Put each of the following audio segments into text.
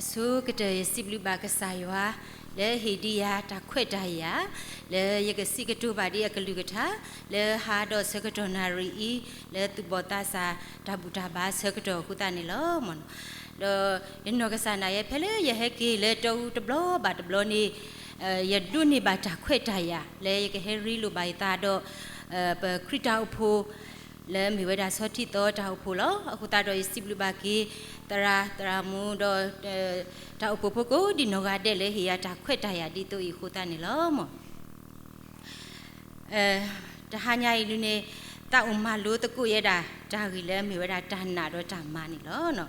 အဆိကတၢၢ်ယစံးဘျုးဘၣ်ကစၢ်ယွၤ လၢဟ့ၣ်ဒံးယၤတၢ်ခွဲးတၢ်ယာ် လၢယကစံးကတိၤဘၣ်ဒံးအကလုၢ်ကထါ လၢဟါဒီးဆၢကတီၢ်နၣ်ရံၣ်အံၤ လၢသူၣ်ဘီၣ်သးစၢ်တၢ်ဘူၣ်တၢ်ဘါဆၢကတီၢ်အဃိသတးန့ၣ်လီၤ. ဒီးယနီၢ်ကစၢ်ဒၣ်ယဲ ဖဲလၢယဟဲက့ၤလၢတီအူတဘျီဘၣ်တဘျီန့ၣ် ယဒိးန့ၢ်ဘၣ်တၢ်ခွဲးတၢ်ယာ် လၢယကဟဲရ့လိာ်ဘၣ်ယသးဒီး ပခရံာ်တၢ်အိၣ်ဖှိၣ် လၢအမ့ၢ်ဝဲဒၣ်ဆီထံသီတၢ်အိၣ်ဖှိၣ်လီၤ. အဃိသတးဒီးယစံးဘျုးဘၣ်က့ၤ သရၣ်သရၣ်မုၣ်ဒီး တၢ်အိၣ်ဖှိၣ်ဖိကိးဒံးနီၢ်ဂၤဒဲးလၢဟ့ၣ်ယၤတၢ်ခွဲးတၢ်ယာ်ဒ်သိးအံၤအဃိသတးန့ၣ်လီၤ. တဟါညါအံၤဒုန့ၣ် သးအိၣ်မၤလိသကိးယဲဒၣ်တၢ်ဂ့ၢ်လၢအမ့ၢ်ဝဲဒၣ်တၢ်နာ်ဒီးတၢ်မၤန့ၣ်လီၤ.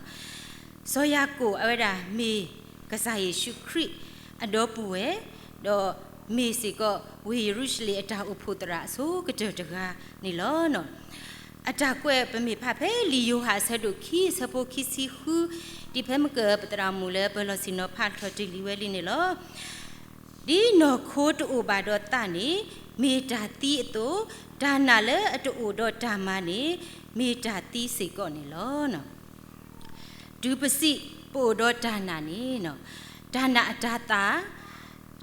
စီၤယၤကိာ်အဝဲဒၣ်မ့ၢ်ကစၢ်ယ့ၣ်ၡူးခရံာ်အဒီပုၢ်ဝဲၢ် ဒီးမ့ၢ်စ့ၢ်ကီးဝ့ၢ်ယရူၤၡလ့ၣ်အတၢ်အိၣ်ဖှိၣ်သရၣ်အဆိကတၢၢ်တဂၤန့ၣ်လီၤ. အတၢ်ကွဲးပမ့ၢ်ဖးဖဲလံာ်ယိၤဟၣ်အဆၢဒိၣ်ခံအဆၢဖိခံဆံဃု ဒ်ဖဲမုၢ်ကၢၢ်ပသရၣ်မုၣ်လၢပလီၢ်ဆ့ၣ်နီၤဖးထီၣ်တ့ၢ်လံဝဲလံန့ၣ်လီၤ. ဒ်နီၢ်ခိတအိၣ်ဘၣ်ဒီးသးန့ၣ် မ့ၢ်တၢ်သံအသိး, တၢ်နာ်လၢအတအိၣ်ဒီးတၢ်မၤန့ၣ် မ့ၢ်တၢ်သံစ့ၢ်ကီးန့ၣ်လီၤ. တုၤပစံးပအိၣ်ဒီးတၢ်နာ်န့ၣ် တၢ်နာ်အတၤသၣ်,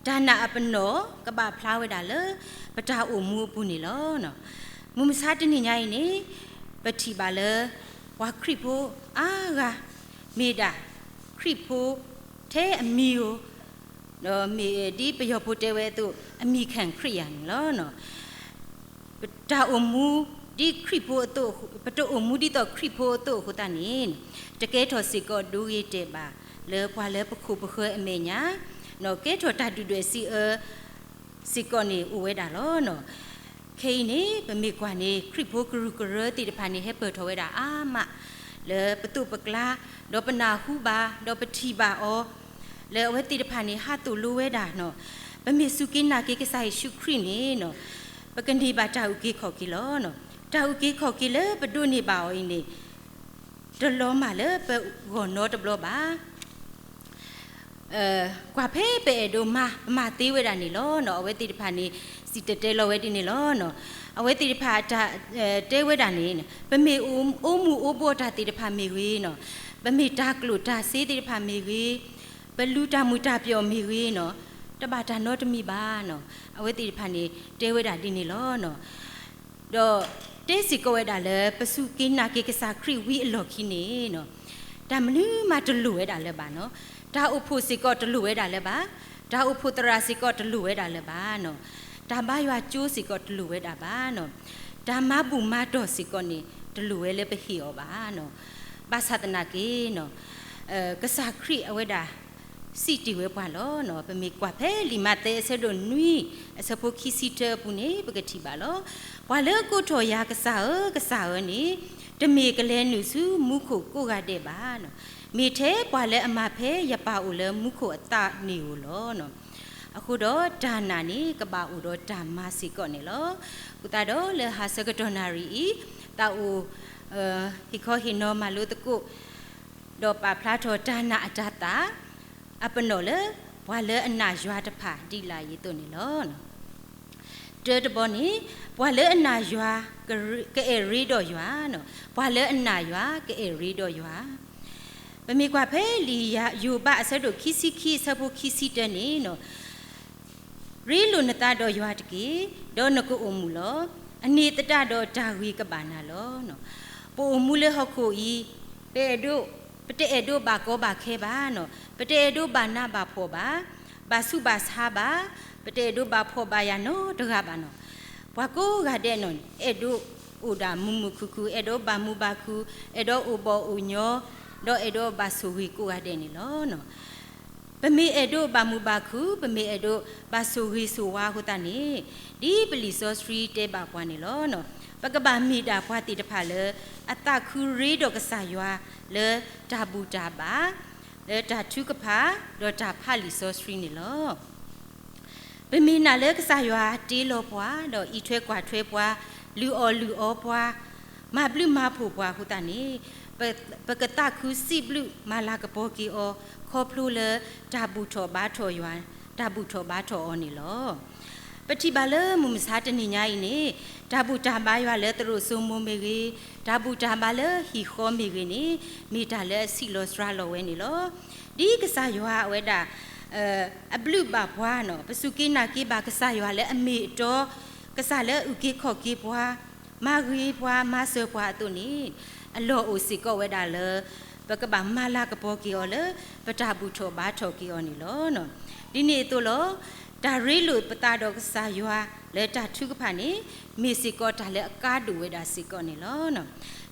တၢ်နာ်အပနီၣ် ကဘၣ်ဖျါဝဲဒၣ်လၢပတၢ်အိၣ်မူအပူၤန့ၣ်လီၤ. မုၢ်မဆါတနံၤညါအံၤန့ၣ် ပထံၣ်ဘၣ်လၢ ပှၤခရံာ်ဖိအါဂၤ မ့ၢ်ဒၣ်ခရံာ်ဖိထဲအမံၤဧိၤ, ဒီးမ့ၢ်ဒ်ပယီၤဖိတဲဝဲအသိး အမံၤခံခရံာ်ယၤန့ၣ်လီၤ. ပတၢ်အိၣ်မူဒ်ခရံာ်ဖိအသိး, ပတအိၣ်မူဒ်သိးခရံာ်ဖိအသိးအဃိသတးန့ၣ် တကဲထီၣ်စ့ၢ်ကီးဒိဂ့ၤတဲာ်ဘၣ်လၢပှၤလၢပခိၣ်ပဃၢၤအမဲာ်ညါ, ဒီးကဲထီၣ်တၢ်ဒုၣ်ဒွဲၣ်စံးအၢစ့ၢ်ကီးန့ၣ်အိၣ်ဝဲဒၣ်လီၤ. ခဲအံၤန့ၣ် ပမ့ၢ်ကွၢ်န့ၣ် ခရံာ်ဖိကရူၢ်ကရၢသ့ၣ်တဖၣ်န့ၣ် ဟဲပၢၢ်ထီၣ်ဝဲဒၣ်အါမး လၢပသိးပကျါ, ဒီးပနၢ်ဟူဘၣ်, ဒီးပထံၣ်ဘၣ်အီၤ, လၢအဝဲသ့ၣ်တဖၣ်န့ၣ် ဟးသိၣ်လိဝဲဒၣ်နီၤ, ပမ့ၢ်စူၢ်က့ၤနာ်က့ၤကစၢ်ယ့ၣ်ၡူးခရံာ်န့ၣ်နီၤ, ပကန့ၢ်ဘၣ်တၢ်အုၣ်က့ၤခီၣ်က့ၤလီၤ. တၢ်အုၣ်က့ၤခီၣ်က့ၤလၢပဒိးန့ၢ်ဘၣ်အီၤအံၤန့ၣ် တလီၤမၢ်လၢပဂီၢ်နီတဘျီဘၣ်. ကွၢ်ဖဲပအဲၣ်ဒိးမၤ ပမၤသ့ဝဲဒၣ်န့ၣ်လီၤ. အဝဲသ့ၣ်တဖၣ်န့ၣ် စံၣ်တဲၤတဲလီၤဝဲဒ်န့ၣ်လီၤ. အဝဲသ့ၣ်တဖၣ်တဲဝဲဒၣ်န့ၣ် ပမ့ၢ်အိၣ်မူအိၣ်ဘှီၣ်တၢ်သ့ၣ်တဖၣ်မ့ၢ်ဂ့ၤနီၤ, ပမ့ၢ်တၢ်ကျိၣ်တၢ်စ့သ့ၣ်တဖၣ်မ့ၢ်ဂ့ၤ, ပလူၤတၢ်မုာ်တၢ်ပျီၣ်မ့ၢ်ဂ့ၤနီၤ, တဘၣ်တၢ်နီတမံၤဘၣ်နီၤ. အဝဲသ့ၣ်တဖၣ်န့ၣ် တဲဝဲဒၣ်ဒ်န့ၣ်လီၤ. ဒီးတဲစ့ၢ်ကီးဝဲဒၣ်လၢ ပစူၢ်က့ၤနာ်က့ၤကစၢ်ခရံာ်ဝံၤအလီၢ်ခံန့ၣ်နီၤ, တၢ်မနုၤမးတလိၣ်ဝဲဒၣ်လၢၤဘၣ်နီၤ. တၢ်အိၣ်ဖှိၣ်စ့ၢ်ကီးတလိၣ်ဝဲဒၣ်လၢၤဘၣ်, တၢ်အိၣ်ဖှိၣ်သရၣ်စ့ၢ်ကီးတလိၣ်ဝဲဒၣ်လၢၤဘၣ်နီၤ, တၢ်ဘါယွၤကၠိစ့ၢ်ကီးတလိၣ်ဝဲဒၣ်ဘၣ်နီၤ, တၢ်မၤဘူၣ်မၤတီၢ်စ့ၢ်ကီးန့ၣ် တလိၣ်ဝဲလၢပဟ့ၣ်အီၤဘၣ်နီၤ. ဘၣ်ဆၣ်သနာ်က့နီၤ, ကစၢ်ခရံာ်အဝဲဒၣ် စံးတ့ၢ်ဝဲပှၤလီၤ. ပမ့ၢ်ကွၢ်ဖဲလံာ်မးသဲအဆၢဒိၣ်နွံ အဆၢဖိခံဆံတၢအပူၤန့ၣ် ပကထံၣ်ဘၣ်လီၤ. ပှၤလၢကိးထီၣ်ယၤကစၢ်ဧၢ, ကစၢ်ဧၢန့ၣ် တမ့ၢ်ကလဲၤနုာ်ဆူမူခိၣ်ကိးဂၤဒဲးဘၣ်, မ့ၢ်ထဲပှၤလၢအမၤဖဲယပၢ်အိၣ်လၢမူခိၣ်အသးန့ၣ်ဧိၤလီၤ. အဃိဒီးတၢ်နာ်န့ၣ် ကဘၣ်အိၣ်ဒီးတၢ်မၤစ့ၢ်ကီးန့ၣ်လီၤ. အဃိသတးဒီးလၢဟါဆၢကတီၢ်နၣ်ရံၣ်အံၤ သးအိၣ် ဟ့ၣ်ခီဟ့ၣ်နီၤမၤလိသကိး ဒီးပာ်ဖျါထီၣ်တၢ်နာ်အတၤသၣ် အပနီၣ်လၢ ပှၤလၢအနာ်ယွၤတဖၣ်ဒ်လာ်အံၤအသိးန့ၣ်လီၤ. တၢတဘီန့ၣ် ပှၤလၢအနာ်ယွၤ ကအဲၣ်ရ့ဒီးယွၤ, ပှၤလၢအနာ်ယွၤ ကအဲၣ်ရ့ဒီးယွၤ. ပမ့ၢ်ကွၢ်ဖဲလံာ်ယိၤဘးအဆၢဒိၣ်ခံဆံခံအဆၢဖိခံဆံတၢန့ၣ် ရ့လိာ်နသးဒီးယွၤတက့ၢ်, ဒီးနကအိၣ်မုာ်လီၤ. အန့ၣ်သတးဒီးတၢ်ဂ့ၤကဘၣ်နၤလီၤ. ပအိၣ်မူလၢဟီၣ်ခိၣ်အံၤ ပအဲၣ်ဒိး, ပတအဲၣ်ဒိးဘၣ်ကီဘၣ်ခဲဘၣ်နီၤ, ပတအဲၣ်ဒိးဘၣ်နးဘၣ်ဖှီၣ်ဘၣ်, ဘၣ်ဆူးဘၣ်ဆါဘၣ်, ပတအဲၣ်ဒိးဘၣ်ဖှီၣ်ဘၣ်ယာ်နီတဂၤဘၣ်နီၤ. ပှၤကိးဂၤဒဲးနီၤ အဲၣ်ဒိးအိၣ်ဒၣ်မုာ်မုာ်ခုၣ်ခုၣ်, အဲၣ်ဒိးဘၣ်မုာ်ဘၣ်ခုၣ်, အဲၣ်ဒိးအိၣ်ဘီၣ်အိၣ်ညီ, ဒီးအဲၣ်ဒိးဘၣ်ဆိၣ်ဂ့ၤကိးဂၤဒဲးန့ၣ်လီၤ. ပမ့ၢ်အဲၣ်ဒိးဘၣ်မုာ်ဘၣ်ခုၣ်, ပမ့ၢ်အဲၣ်ဒိးဘၣ်ဆိၣ်ဂ့ၤဆိၣ်ဝါအဃိသတးန့ၣ်, ဒ်ပလံာ်စီဆှံတဲဘၣ်ပှၤန့ၣ်လီၤ. ပကဘၣ်မ့ၢ်ဒၣ်ပှၤသ့ၣ်တဖၣ်လၢ အသးခုရ့ဒီးကစၢ်ယွၤလၢတၢ်ဘူၣ်တၢ်ဘါ, လၢတၢ်ထုကဖၣ်, ဒီးတၢ်ဖးလံာ်စီဆှံန့ၣ်လီၤ. ပမ့ၢ်နာ်လၢကစၢ်ယွၤတ့လီၤပှၤ, ဒီးအံးထွဲကွၢ်ထွဲပှၤ, လုၢ်အီၣ်လုၢ်အီပှၤ, မၤဘျုးမၤဖှိၣ်ပှၤအဃိသတးန့ၣ်, ပကသးခုစံးဘျုးမၤလၤကပီၤက့ၤအီၤ ခီဖျိလၢတၢ်ဘူၣ်ထီၣ်ဘါထီၣ်ယွၤ, တၢ်ဘူၣ်ထီၣ်ဘါထီၣ်အီၤန့ၣ်လီၤ. ပထံၣ်ဘၣ်လၢမုၢ်မဆါတနံၤညါအံၤန့ၣ်, တၢ်ဘူၣ်တၢ်ဘါယွၤလၢသရိာ်စိမိၤမ့ၢ်ဂ့ၤ, တၢ်ဘူၣ်တၢ်ဘါလၢဟံၣ်ဃီမ့ၢ်ဂ့ၤန့ၣ်, မ့ၢ်တၢ်လၢအဆံးလီၤစှၤလီၤဝဲန့ၣ်လီၤ. ဒ်ကစၢ်ယွၤအဝဲဒၣ် အဘျုးဘၣ်ပှၤန့ၣ်, ပစူၢ်က့ၤနာ်က့ၤဘၣ်ကစၢ်ယွၤလၢအမ့ၢ်အတီ, ကစၢ်လၢအအုၣ်က့ၤခီၣ်က့ၤပှၤ, မၤဂ့ၤပှၤ, မၤစၢၤပှၤအသိးန့ၣ်, အလီၢ်အိၣ်စ့ၢ်ကီးဝဲဒၣ်လၢ ပကဘၣ်မၤလၤကပီၤက့ၤအီၤလၢ ပတၢ်ဘူၣ်ထီၣ်ဘါထီၣ်က့ၤအီၤန့ၣ်လီၤ. ဒ်န့ၣ်အသိးလီၤ, တၢ်ရ့လိာ်ပသးဒီးကစၢ်ယွၤလၢတၢ်ထုကဖၣ်န့ၣ်, မ့ၢ်စ့ၢ်ကီးတၢ်လၢအကါဒိၣ်ဝဲဒၣ်စ့ၢ်ကီးန့ၣ်လီၤ.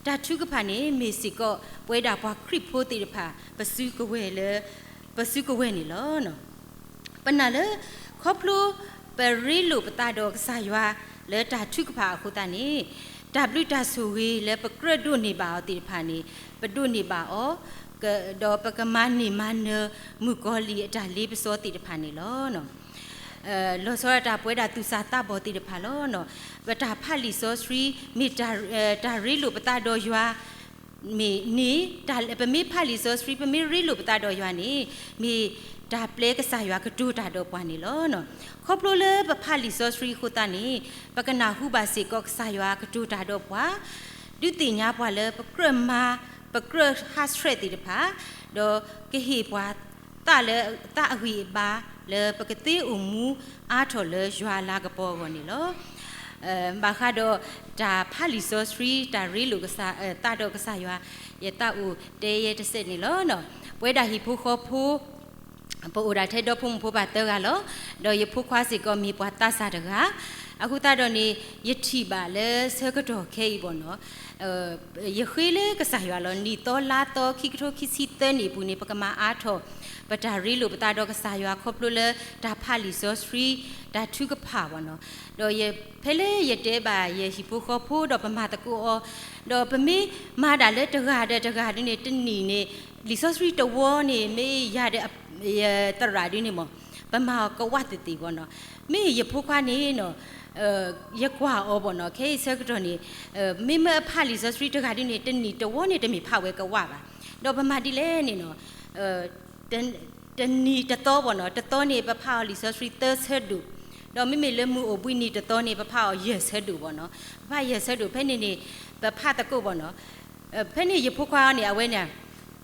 တၢ်ထုကဖၣ်န့ၣ် မ့ၢ်စ့ၢ်ကီးပဝဲဒၣ်ပှၤခရံာ်ဖိသ့ၣ်တဖၣ် ပစုကဝဲၤလၢ ပစုကဝဲၤန့ၣ်လီၤ. ပနာ်လၢ ခီဖျိ ပရ့လိာ်ပသးဒီးကစၢ်ယွၤလၢတၢ်ထုကဖၣ်အဃိသတးန့ၣ်, တၢ်ဘျုးတၢ်ဆိၣ်ဂ့ၤလၢပကြၢးဒိးန့ၢ်ဘၣ်အီၤသ့ၣ်တဖၣ်န့ၣ်, ပဒိးန့ၢ်ဘၣ်အီၤ, ဒီးပကမၤန့ၢ်မၤနၢၤမုၣ်ကီၤလံၢ်အတၢ်လ့ပစီသ့ၣ်တဖၣ်န့ၣ်လီၤ. လီၤဆီဒၣ်တၢ်ပဝဲဒၣ်သူၣ်စၢ်သးဘီၣ်သ့ၣ်တဖၣ်လီၤ. ပတၢ်ဖးလံာ်စီဆှံ မ့ၢ်တၢ်ရ့လိာ်ပသးဒီးယွၤ မ့ၢ်န့ၣ်, ပမ့ၢ်ဖးလံာ်စီဆှံ ပမ့ၢ်ရ့လိာ်ပသးဒီးယွၤန့ၣ်, မ့ၢ်တၢ်ပျဲကစၢ်ယွၤကတိၤတၢ်ဒီးပှၤန့ၣ်လီၤ. ခီဖျိလၢပဖးလံာ်စီဆှံအဃိသတးန့ၣ်, ပကနၢ်ဟူဘၣ်စ့ၢ်ကီးကစၢ်ယွၤကတိၤတၢ်ဒီးပှၤ, ဒုးသ့ၣ်ညါပှၤလၢပကြၢးမၤ, ပကြၢးဟးဆှဲးသ့ၣ်တဖၣ်, ဒီးကဟ့ၣ်ပှၤ သးလၢသးအဂံၢ်အဘါ လၢပကသ့အိၣ်မူအါထီၣ်လၢယွၤအလၤကပီၤအဂီၢ်န့ၣ်လီၤ. ဘၣ်ဃးဒီးတၢ်ဖးလံာ်စီဆှံ တၢ်ရ့လိာ်သးဒီးကစၢ်ယွၤ, ယသးအိၣ်တဲယဲတစဲးန့ၣ်လီၤ. ပဝဲဒၣ်ဟံၣ်ဖိဃီဖိ ပအိၣ်ဒၣ်ထဲဒီဖိမုၣ်ဖိဘၣ်သၢဂၤလီၤ. ဒီးယဖိခွါစ့ၢ်ကီးမ့ၢ်ပှၤသးစၢ်တဂၤ, အဃိသတးဒီးန့ၣ် ယထံၣ်ဘၣ်လၢဆၢကတီၢ်ခဲအံၤဘၣ်နီၤ, ယဃ့လၢကစၢ်ယွၤလီၤ. နံၣ်သီလါသီ ခံကထိခံဆံသၢနံၣ်အပူၤန့ၣ် ပကမၤအါထီၣ် ပတၢ်ရ့လိာ်ပသးဒီးကစၢ်ယွၤခီဖျိလၢ တၢ်ဖးလံာ်စီဆှံ တၢ်ထုကဖၣ်ဘၣ်နီၤ. ဒီးဖဲလၢယတဲဘၣ်ယဟံၣ်ဖိဃီဖိဒီးပမၤသကိးအီၤ, ဒီးပမ့ၢ်မၤဒၣ်လၢတဂၤဒီးတဂၤဒ်န့ၣ် တနံၣ်န့ၣ် လံာ်စီဆှံတဝီန့ၣ် မ့ၢ်ယၤဒီးယသရၣ်ဒ်န့ၣ်မး, ပမၤအီၤကဝးသ့ၣ်သ့ၣ်ဘၣ်နီၤ. မ့ၢ်ယဖိခွါန့ၣ်နီၤ ယကွၢ်အီၤဘၣ်နီၤ, ခဲအံၤဆၢကတီၢ်န့ၣ် မ့မ့ၢ်အဖးလံာ်စီဆှံတဂၤဒ်န့ၣ် တနံၣ်တဝီန့ၣ် တမ့ၢ်ဖးဝဲကဝးဘၣ်. ဒီးပမၤဒ်လဲၣ်န့ၣ်နီၤ, တနံၣ်တသီဘၣ်နီၤ, တသီန့ၣ် ပဖးအီၤလံာ်စီဆှံသၢဆၢဒိၣ်, ဒီးမ့မ့ၢ်လၢမုၢ်အိၣ်ဘှံးနံၤတသီန့ၣ် ပဖးအီၤယဲၢ်ဆၢဒိၣ်ဘၣ်နီၤ. ပဖးယဲၢ်ဆၢဒိၣ် ဖဲန့ၣ်န့ၣ် ပဖးသကိးဘၣ်နီၤ. ဖဲန့ၣ်ယဖိခွါန့ၣ် အဝဲန့ၣ်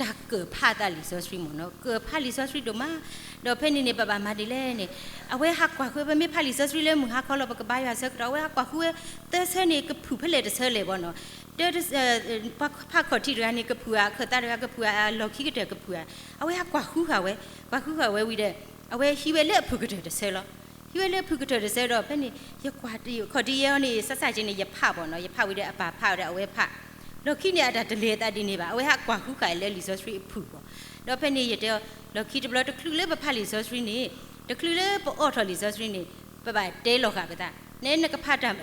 တၢ်ကၢၣ်ဖးသးလံာ်စီဆှံမ့ၢ်နီၤ, ကၢၣ်ဖးလံာ်စီဆှံဒိၣ်မး. ဒီးဖဲန့ၣ်န့ၣ် ပဘၣ်မၤဒ်လဲၣ်န့ၣ်, အဝဲဟးကွၢ်ဃု ပမ့ၢ်ဖးလံာ်စီဆှံလၢမုၢ်ဟါခီလီၤ ပကဘါယွၤဆၢကတီၢ် အဝဲဟးကွၢ်ဃုဝဲ သၢဆၢန့ၣ် ကဖုၣ်ဖဲလဲၣ်တဆၢလဲၣ်ဘၣ်နီၤ. တ ပှၤဖးခီၣ်ထံးတဂၤန့ၣ် ကဖုၣ်ဧါ, အခၢၣ်သးတဂၤကဖုၣ်ဧါ, အလီၢ်ခံကတၢၢ်ကဖုၣ်ဧါ, အဝဲဟးကွၢ်ဃုဃာ်ဝဲ, ကွၢ်ဃုဃာ်ဝဲဝံၤဒီး အဝဲဟံးဝဲလၢအဖုၣ်ကတၢၢ်တဆၢလီၤ. ဟံးဝဲလၢအဖုၣ်ကတၢၢ်တဆၢဒီး ဖဲန့ၣ် ယကွၢ်ခီၣ်ထံးယဲအီၤန့ၣ် စၢ်စၢ်က့န့ၣ် ယဖးဘၣ်နီၤ, ယဖးဝံၤဒီးအပၢ်ဖးဝဲဒီးအဝဲဖး, လီၢ်ခံန့ၣ် အတၢ်တလဲၤသးဒ်န့ၣ်ဘၣ်, အဝဲဟးကွၢ်ဃုဃာ်လၢလံာ်စီဆှံအဖုၣ်ဘၣ်. ဒီးဖဲန့ၣ်ယတဲအီၤ လီၢ်ခံတဘျီတချုးလၢပဖးလံာ်စီဆှံန့ၣ်, တချုးလၢပအိးထီၣ်လံာ်စီဆှံန့ၣ်, ပဘၣ်တဲလီၤဃာ်ပသး, နဲနကဖးတၢ်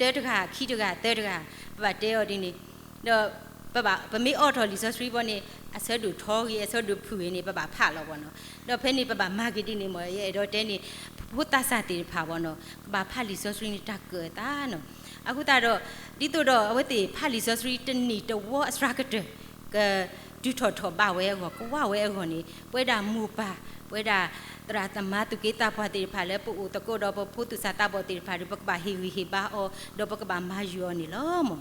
တၢတဂၤ ခံတဂၤ သၢတဂၤ, ပဘၣ်တဲအီၤဒ်န့ၣ်, ဒီး ပဘၣ် ပမ့ၢ်အိးထီၣ်လံာ်စီဆှံဘၣ်န့ၣ် အဆၢဒိၣ်ထီဂ့ၤ အဆၢဒိၣ်ဖုၣ်ဂ့ၤန့ၣ် ပဘၣ်ဖးလီၤဘၣ်နီၤ. ဒီးဖဲန့ၣ်ပဘၣ်မၤက့ၤဒ်န့ၣ်မ့ၢ် ယအဲၣ်ဒိးတဲန့ၣ် ဖိသးစၢ်သ့ၣ်တဖၣ်ဘၣ်နီၤ ကဘၣ်ဖးလံာ်စီဆှံန့ၣ် တၢ်ကၢၣ်အသးနီၤ. အဃိသတးဒီး ဒ်သိးဒီးအဝဲသ့ၣ်ဖးလံာ်စီဆှံတနံၣ်တဝီအစှၤကတၢၢ် က တုၤထီၣ်ထီၣ်ဘးဝဲအဂီၢ် ကဝးဝဲအဂီၢ်န့ၣ် ပဝဲဒၣ်မိၢ်ပၢ် ပဝဲဒၣ်သရၣ်သမါသူၣ်က့သးပှၢ်သ့ၣ်တဖၣ်လၢပအိၣ်သကိးဒီးပဖိသူၣ်စၢ်သးဘီၣ်သ့ၣ်တဖၣ်ဒီး ပကဘၣ်ဟ့ၣ်ဂံၢ်ဟ့ၣ်ဘါအီၤ ဒီးပကဘၣ်မၤယုာ်အီၤန့ၣ်လီၤမ့ၢ်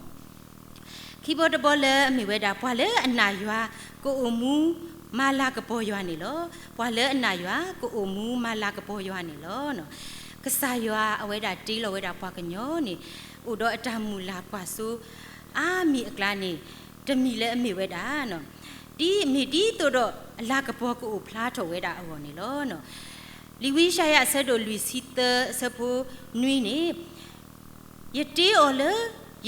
ခံဘီတဘီလၢအမ့ၢ်ဝဲဒၣ် ပှၤလၢအနာ်ယွၤ ကအိၣ်မူမၤလၤကပီၤယွၤန့ၣ်လီၤ. ပှၤလၢအနာ်ယွၤ ကအိၣ်မူမၤလၤကပီၤယွၤန့ၣ်လီၤ. ကစၢ်ယွၤအဝဲဒၣ်တ့လီၤဝဲဒၣ်ပှၤကညီန့ၣ် အိၣ်ဒီးအတၢ်မုၢ်လၢ်ကွၢ်စိ အါမံၤအကျါန့ၣ် တမံၤလၢအမ့ၢ်ဝဲဒၣ် ဒ်မ့ၢ်ဒ်သိးဒီးအလၤကပီၤကအိၣ်ဖျါထီၣ်ဝဲဒၣ်အဂီၢ်န့ၣ်လီၤ. လံာ်ဝံယၡါယၤအဆၢဒိၣ်လွံၢ်ဆံသၢအဆၢဖိနွံန့ၣ် ယတ့အီၤလၢ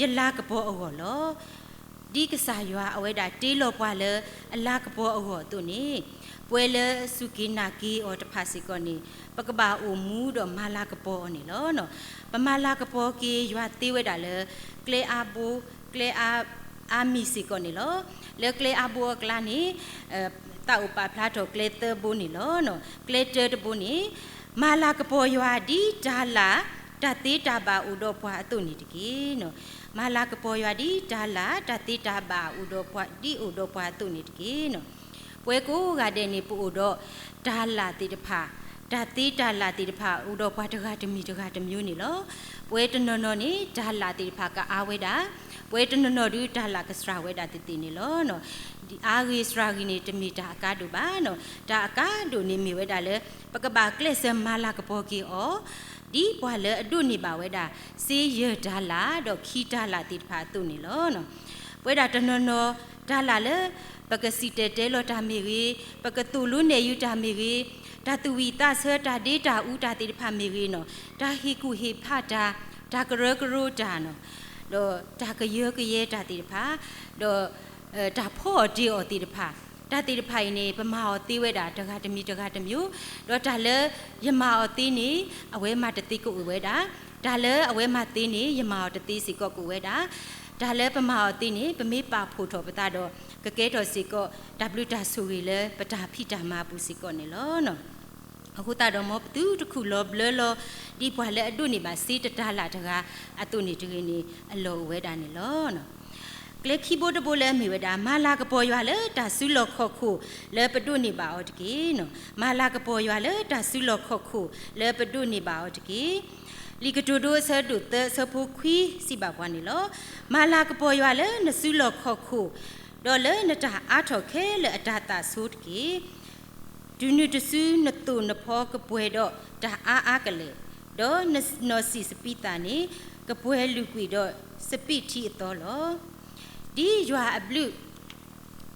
ယလၤကပီၤအဂီၢ်လီၤ. ဒ်ကစၢ်ယွၤအဝဲဒၣ်တ့လီၤပှၤလၢအလၤကပီၤအဂီၢ်အသိးန့ၣ် ပဝဲလၢအစူၢ်က့ၤနာ်က့ၤအီၤတဖၣ်စ့ၢ်ကီးန့ၣ် ပကဘၣ်အိၣ်မူဒီးမၤလၤကပီၤအီၤန့ၣ်လီၤ. ပမၤလၤကပီၤက့ၤယွၤသ့ဝဲဒၣ်လၢ ကျဲအါဘိ ကျဲအါ အါမံၤစ့ၢ်ကီးန့ၣ်လီၤ. လၢကျဲအါဘိအကျါန့ၣ် သးအိၣ်ပာ်ဖျါထီၣ်ကျဲသၢဘိန့ၣ်လီၤ. ကျဲတၢတဘိန့ၣ် မၤလၤကပီၤယွၤဒ်တၢ်လၢ်တၢ်သ့တၢ်ဘၣ်အိၣ်ဒီးပှၤအသိးန့ၣ်တက့ၢ်. မၤလၤကပီၤယွၤဒ်တၢ်လၢ်တၢ်သ့တၢ်ဘၣ်အိၣ်ဒီးပှၤ ဒ်အိၣ်ဒီးပှၤအသိးန့ၣ်တက့ၢ်. ပဝဲကိးဂၤဒဲးန့ၣ် ပအိၣ်ဒီးတၢ်လၢ်သ့ၣ်တဖၣ် တၢ်သ့တၢ်လၣ်သ့ၣ်တဖၣ် အိၣ်ဒီးပှၤတဂၤတမံၤတဂၤတမံၤန့ၣ်လီၤ. ပဝဲတနီၤနီၤန့ၣ် တၢ်လၣ်သ့ၣ်တဖၣ်ကအါဝဲဒၣ်, ပဝဲတနီၤနီၤဒုးတၢ်လၣ်ကစှၤဝဲဒၣ်သ့ၣ်သ့ၣ်န့ၣ်လီၤ. ဒ်အါဂ့ၤစှၤဂ့ၤန့ၣ် တမ့ၢ်တၢ်အကါဒိၣ်ဘၣ်နီၤ. တၢ်အကါဒိၣ်န့ၣ်မ့ၢ်ဝဲဒၣ်လၢ ပကဘၣ်ကျဲးစၢးမၤလၤကပီၤက့ၤအီၤ ဒ်ပှၤလၢအဒိးန့ၢ်ဘၣ်ဝဲဒၣ် စ့ယဲၢ်တၤလၣ် ဒီးခံတၤလၣ်သ့ၣ်တဖၣ်အသိးန့ၣ်လီၤ. ပဝဲဒၣ်တနီၤနီၤ တၤလၣ်လၢ ပကစံၣ်တဲၤတဲလီၤတၢ်မ့ၢ်ဂ့ၤ, ပကသိၣ်လိနဲၣ်ယုာ်တၢ်မ့ၢ်ဂ့ၤ, တၢ်သူၣ်ဝံၣ်သးဆၢ တၢ်ဒ့တၢ်အူတၢ်သ့ၣ်တဖၣ်မ့ၢ်ဂ့ၤနီၤ, တၢ်ဟ့ၣ်ကူၣ်ဟ့ၣ်ဖးတၢ်, တၢ်ကရၢကရိတၢ်နီၤ, ဒီးတၢ်ကယၢကယဲတၢ်သ့ၣ်တဖၣ်, ဒီး တၢ်ဖီအီၣ်တ့ၢ်အီၣ်သ့ၣ်တဖၣ်, တၢ်သ့ၣ်တဖၣ်အံၤန့ၣ် ပမၤအီၤသ့ဝဲဒၣ် တဂၤတမံၤတဂၤတမံၤ, ဒီးတၢ်လၢယမၤအီၤသ့န့ၣ် အဝဲမၤတသ့ကအိၣ်ဝဲဒၣ်, တၢ်လၢအဝဲမၤသ့န့ၣ် ယမၤအီၤတသ့စ့ၢ်ကီးကအိၣ်ဝဲဒၣ်, တၢ်လၢပမၤအီၤသ့န့ၣ် ပမ့ၢ်ပာ်ဖှိၣ်ထီၣ်ပသးဒီး ကကဲထီၣ်စ့ၢ်ကီး တၢ်ဘျုးတၢ်ဆိၣ်ဂ့ၤလၢပတၢ်ဖံးတၢ်မၤအပူၤစ့ၢ်ကီးန့ၣ်လီၤ. အဃိသတးဒီး မ်ပသုတခူၣ်လီၤဘျၢလီၤ ဒ်ပှၤလၢအဒိးန့ၢ်ဘၣ်စ့တတၤလၣ်တဂၤအသိးန့ၣ်တဂ့ၤန့ၣ် အလီၢ်အိၣ်ဝဲဒၣ်န့ၣ်လီၤ. ကျဲခံဘိတဘိလၢအမ့ၢ်ဝဲဒၣ် မၤလၤကပီၤယွၤလၢတၢ်စုလီၢ်ခီၣ်ခိၣ်လၢပဒိးန့ၢ်ဘၣ်အီၤတက့ၢ်. မၤလၤကပီၤယွၤလၢတၢ်စုလီၢ်ခီၣ်ခိၣ်လၢပဒိးန့ၢ်ဘၣ်အီၤတက့ၢ်. လံာ်ကတိၤဒိအဆၢဒိၣ်သၢအဆၢဖိခွံစံးဘၣ်ပှၤန့ၣ်လီၤ. မၤလၤကပီၤယွၤလၢနစုလီၢ်ခီၣ်ခိၣ်, ဒီးလၢနတၢ်အါထီၣ်ခဲလၢာ်အတၢ်သးဆိတက့ၢ်. တုၤနုၤတစုနသိၣ်နဖီကပှဲၤဒီးတၢ်အါအါကလဲာ်, ဒီးနနီၢ်စံာ်စပံးသၣ်န့ၣ် ကပှဲၤလုာ်ကွံာ်ဒီးစပံးထံအသီလီၤ. ဒ်ယွၤအဘျုး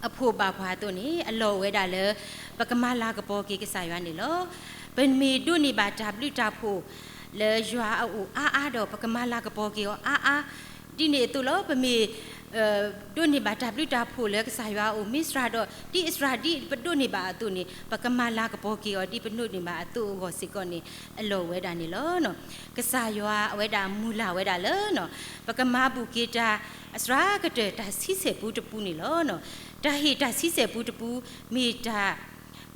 အဖှိၣ်ဘၣ်ပှၤအသိးန့ၣ် အလီၢ်အိၣ်ဝဲဒၣ်လၢ ပကမၤလၤကပီၤက့ၤကစၢ်ယွၤန့ၣ်လီၤ. ပမ့ၢ်ဒိးန့ၢ်ဘၣ်တၢ်ဘျုးတၢ်ဖှိၣ်လၢယွၤအအိၣ်အါအါဒီး ပကမၤလၤကပီၤက့ၤအီၤအါအါ, ဒ်န့ၣ်အသိးလီၤ. ပမ့ၢ် ဒိးန့ၢ်ဘၣ်တၢ်ဘျုးတၢ်ဖှိၣ်လၢကစၢ်ယွၤအအိၣ်မ့ၢ်စှၤဒီး ဒ်အစှၤဒ်ပဒိးန့ၢ်ဘၣ်အသိးန့ၣ် ပကမၤလၤကပီၤက့ၤအီၤ ဒ်ပဒိးန့ၢ်ဘၣ်အသိးအဂီၢ်စ့ၢ်ကီးန့ၣ် အလီၢ်အိၣ်ဝဲဒၣ်န့ၣ်လီၤ. ကစၢ်ယွၤအဝဲဒၣ်မုၢ်လၢ်ဝဲဒၣ်လၢ ပကမၤဘူၣ်က့ၤတၢ်အစှၤကတၢၢ်တၢ်ဆံဆဲၣ်ပူတပူန့ၣ်လီၤ. တၢ်ဟ့ၣ်တၢ်ဆံဆဲၣ်ပူတပူ မ့ၢ်တၢ်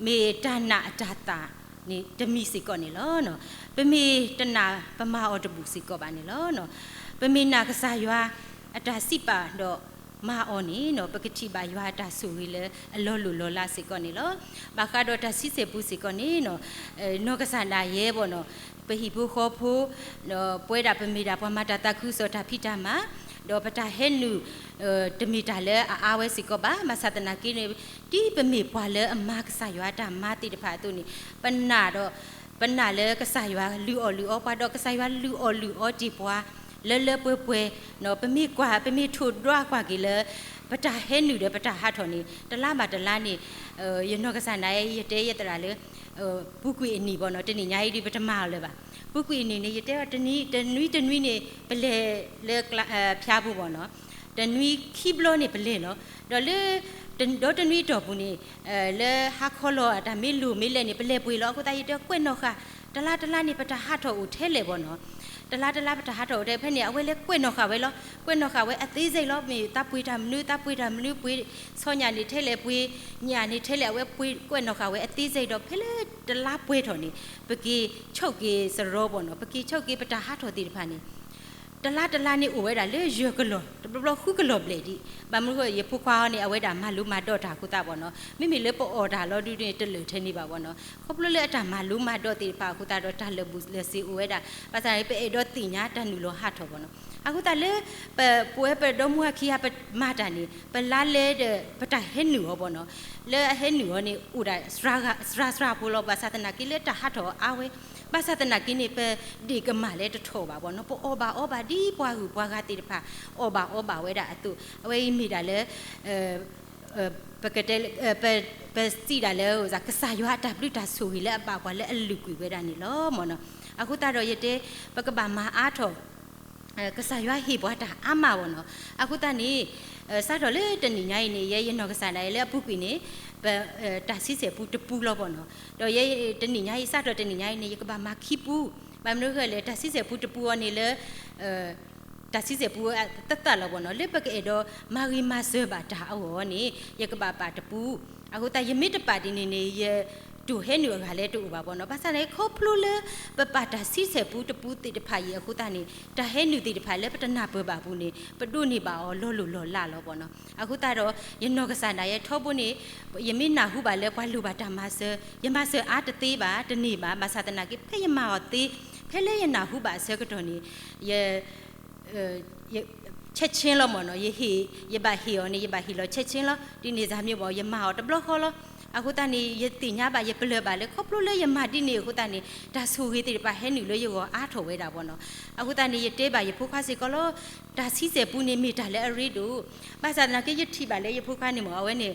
မ့ၢ်တၢ်နာ်အတၢ်သၣ်န့ၣ်တမံၤစ့ၢ်ကီးန့ၣ်လီၤ. ပမ့ၢ်တနာ်ပမၤအီၤတဘူၣ်စ့ၢ်ကီးဘၣ်န့ၣ်လီၤ. ပမ့ၢ်နာ်ကစၢ်ယွၤအတၢ်စံးပာ်ဒီးမၤအီၤန့ၣ် ပကထံၣ်ဘၣ်ယွၤအတၢ်ဆိၣ်ဂ့ၤလၢအလီၤလိၢ်လီၤလးစ့ၢ်ကီးန့ၣ်လီၤ. ဘၣ်ဃးဒီးတၢ်ဆံဆဲၣ်ပူစ့ၢ်ကီးန့ၣ် နီၢ်ကစၢ်ဒၣ်ယဲဘၣ်နီၤ ပဟံၣ်ဖိဃီဖိ ပဝဲဒၣ်ပမ့ၢ်ဒၣ်ပှၤမၤတၢ်သးခုကစီၣ်တၢ်ဖံးတၢ်မၤ ဒီးပတၢ်ဟဲနုာ် တမ့ၢ်တၢ်လၢအအါဝဲစ့ၢ်ကီးဘၣ်. ဘၣ်ဆၣ်သနာ်က့န့ၣ် ဒ်ပမ့ၢ်ပှၤလၢအမၤကစၢ်ယွၤအတၢ်မၤသ့ၣ်တဖၣ်အသိးန့ၣ် ပနာ်ဒီး ပနာ်လၢကစၢ်ယွၤလုၢ်အီၣ်လုၢ်အီပှၤ ဒီးကစၢ်ယွၤလုၢ်အီၣ်လုၢ်အီတ့ၢ်ပှၤ လၢလၢပှဲၤပှဲၤ ပမ့ၢ်ကွၢ် ပမ့ၢ်ထိၣ်ဒွးကွၢ်က့ၤလၢ ပတၢ်ဟဲနုာ်ဒီးပတၢ်ဟးထီၣ်န့ၣ် တလါဘၣ်တလါန့ၣ် ယနီၢ်ကစၢ်ဒၣ်ယဲ ယတဲယသရၣ်လၢ ပူၤကွံာ်အနံၣ်ဘၣ်နီၤ တနံၣ်ညါအံၤဒ်ပတမၤအီၤလၢၤဘၣ်. ပူၤကွံာ်အနံၣ်န့ၣ် ယတဲအီၤ တနွံတနွံန့ၣ် ပလဲၤလၢဖၠါပူၤဘၣ်နီၤ တနွံခံဘျီန့ၣ်ပလဲၤလီၤ. ဒီးလၢ ဒီတနွံအတီၢ်ပူၤန့ၣ် လၢဟါခီလီၤတၢ်မ့ၢ်လိၤမ့ၢ်လဲၣ်န့ၣ် ပလဲၤပှ့ၤလီၤ. အဃိသတးယတဲကွဲးနီၣ်ဃာ် တလါတလါန့ၣ် ပတၢ်ဟးထီၣ်အိၣ်ထဲလဲၣ်ဘၣ်နီၤ တလါတလါပတၢ်ဟးထီၣ်အိၣ်ထဲဖဲန့ၣ် အဝဲလဲၤကွဲးနီၣ်ဃာ်ဝဲလီၤ. ကွဲးနီၣ်ဃာ်ဝဲအသေးစိတ်လီၤ မ့ၢ်သးပှ့ၤတၢ်မနုၤ သးပှ့ၤတၢ်မနုၤ ပှ့ၤဆီညၣ်န့ၣ်ထဲလဲၣ် ပှ့ၤညၣ်န့ၣ်ထဲလဲၣ် အဝဲပှ့ၤကွဲးနီၣ်ဃာ်ဝဲအသေးစိတ်ဒီး ဖဲလၢတလါပှဲၤထီၣ်န့ၣ် ပက့ၤဆိၣ်က့ၤစရီဘၣ်နီၤ ပက့ၤဆိၣ်က့ၤပတၢ်ဟးထီၣ်သ့ၣ်တဖၣ်န့ၣ် တလါတလါန့ၣ်အိၣ်ဝဲဒၣ်လၢယဲၢ်ကလီၢ် တဘျီဘျီဃုကလီၢ်ဘျဲၣ်ဒံး ဘၣ်မနုၤဃိ ယဖိခွါအီၤန့ၣ် အဝဲဒၣ်မၤလိမၤဒိးတၢ်အဃိသတးဘၣ်နီၤ မ့မ့ၢ်လၢပအီၣ်တၢ်လီၤဒုးန့ၣ် တလၢာ်ထဲန့ၣ်ဘၣ်ဘၣ်နီၤ ခီဖျိလၢအတၢ်မၤလိမၤဒိးသ့ၣ်တဖၣ်အဃိသတးဒီး တၢ်လၢာ်ဘူၣ်လၢာ်စ့ၤအိၣ်ဝဲဒၣ် ဘၣ်ဆၣ်န့ၣ် ပအဲၣ်ဒိးသ့ၣ်ညါတၢ်နုာ်လီၤဟးထီၣ်ဘၣ်နီၤ အဃိသတးလၢ ပ ပဝဲပဒီမါဝၤခံဂၤပမၤတၢ်န့ၣ် ပလါလဲဒီး ပတၢ်ဟဲနုာ်အီၤဘၣ်နီၤ လၢအဟဲနုာ်အီၤန့ၣ် အိၣ်ဒၣ် စှၤစှၤဖိလီၤ ဘၣ်ဆၣ်သနာ်က့လၢတၢ်ဟးထီၣ်အါဝဲ ဘၣ်ဆၣ်သနာ်က့န့ၣ် ပဒ့ၣ်ကမၣ်လၢတထီၣ်ဘၣ်ဘၣ်နီၤ ပအီၣ်ဘၣ်အီဘၣ်ဒ်ပှၤဂုၤပှၤဂၤသ့ၣ်တဖၣ် အီၣ်ဘၣ်အီဘၣ်ဝဲဒၣ်အသိး အဝဲအံၤမ့ၢ်ဒၣ်လၢ ပကတဲ ပစံးဒၣ်လၢ ကစၢ်ယွၤအတၢ်ဘျုးတၢ်ဆိၣ်ဂ့ၤလၢအဘၣ်ပှၤလၢအလုၢ်ကွံာ်ဝဲဒၣ်န့ၣ်လီၤမ့ၢ်နီၤ အဃိသတးဒီးယတဲ ပကဘၣ်မၤအါထီၣ် ကစၢ်ယွၤဟ့ၣ်ပှၤတၢ်အါမးဘၣ်နီၤ အဃိသတးန့ၣ် စးထီၣ်လၢတနံၣ်ညါအံၤန့ၣ် ယဲယနီၢ်ကစၢ်ဒၣ်ယဲလၢအပူၤကွံာ်န့ၣ် ပ တၢ်ဆံဆဲၣ်ပူတပူလီၤဘၣ်နီၤ ဒီးယဲတနံၣ်ညါအံၤ စးထီၣ်တနံၣ်ညါအံၤန့ၣ် ယကဘၣ်မၤခံပူ ဘၣ်မနုၤဃိလဲၣ် တၢ်ဆံဆဲၣ်ပူတပူအီၤန့ၣ်လၢ တၢ်ဆံဆဲၣ်ပူသၢသၢလီၤဘၣ်နီၤ လၢပကအဲၣ်ဒိးမၤဂ့ၤမၤစၢၤဘၣ်တၢ်အဂီၢ်န့ၣ် ယကဘၣ်ပာ်တပူ အဃိသတးယမ့ၢ်တပာ်ဒ်န့ၣ်န့ၣ် ယ တိၢ်ဟဲနုာ်အဂၤလၢတအိၣ်ဘၣ်ဘၣ်နီၤ. ဘၣ်ဆၣ်န့ၣ် ခီဖျိလၢပပာ်တၢ်ဆံဆဲၣ်ပူတပူသ့ၣ်တဖၣ်အံၤအဃိသတးန့ၣ် တၢ်ဟဲနုာ်သ့ၣ်တဖၣ်လၢပတနၢ်ပၢၢ်ဘၣ်အပူၤန့ၣ် ပဒိးန့ၢ်ဘၣ်အီၤလီၤလိၢ်လီၤလးလီၤဘၣ်နီၤ. အဃိသတးဒီး ယနီၢ်ကစၢ်ဒၣ်ယဲထီဘိန့ၣ် ယမ့ၢ်နၢ်ဟူဘၣ်လၢပှၤလိၣ်ဘၣ်တၢ်မၤစၢၤ ယမၤစၢၤအါတသ့ဘၣ် တန့ၢ်ဘၣ်. ဘၣ်ဆၣ်သနာ်က့ ဖဲယမၤအီၤသ့ ဖဲလၢယနၢ်ဟူဘၣ်အဆၢကတီၢ်န့ၣ် ယ ချက်ချင်းလီၤမ့ၢ်နီၤ, ယဟ့ၣ်, ယဘၣ်ဟ့ၣ်အီၤန့ၣ် ယဘၣ်ဟ့ၣ်လီၤ ချက်ချင်းလီၤ. ဒ်န့ၣ်စၢ်မ့ၢ်ဘၣ် ယမၤအီၤတဘျီဃီလီၤ. အဃိသတးန့ၣ် ယသ့ၣ်ညါဘၣ် ယပလၢၢ်ဘၣ်လၢ ခီဖျိလၢယမၤဒ်န့ၣ်အဃိသတးန့ၣ် တၢ်ဆိၣ်ဂ့ၤသ့ၣ်တဖၣ်ဟဲနုာ်လၢယဂီၢ်အါထီၣ်ဝဲဒၣ်ဘၣ်နီၤ. အဃိသတးန့ၣ် ယတဲဘၣ်ယဖိခွါစ့ၢ်ကီးလီၤ. တၢ်ဆံဆဲၣ်ပူန့ၣ်မ့ၢ်တၢ်လၢအရ့ဒိၣ်, ဘၣ်ဆၣ်သနာ်က့ ယထံၣ်ဘၣ်လၢယဖိခွါန့ၣ်မ့ၢ် အဝဲန့ၣ်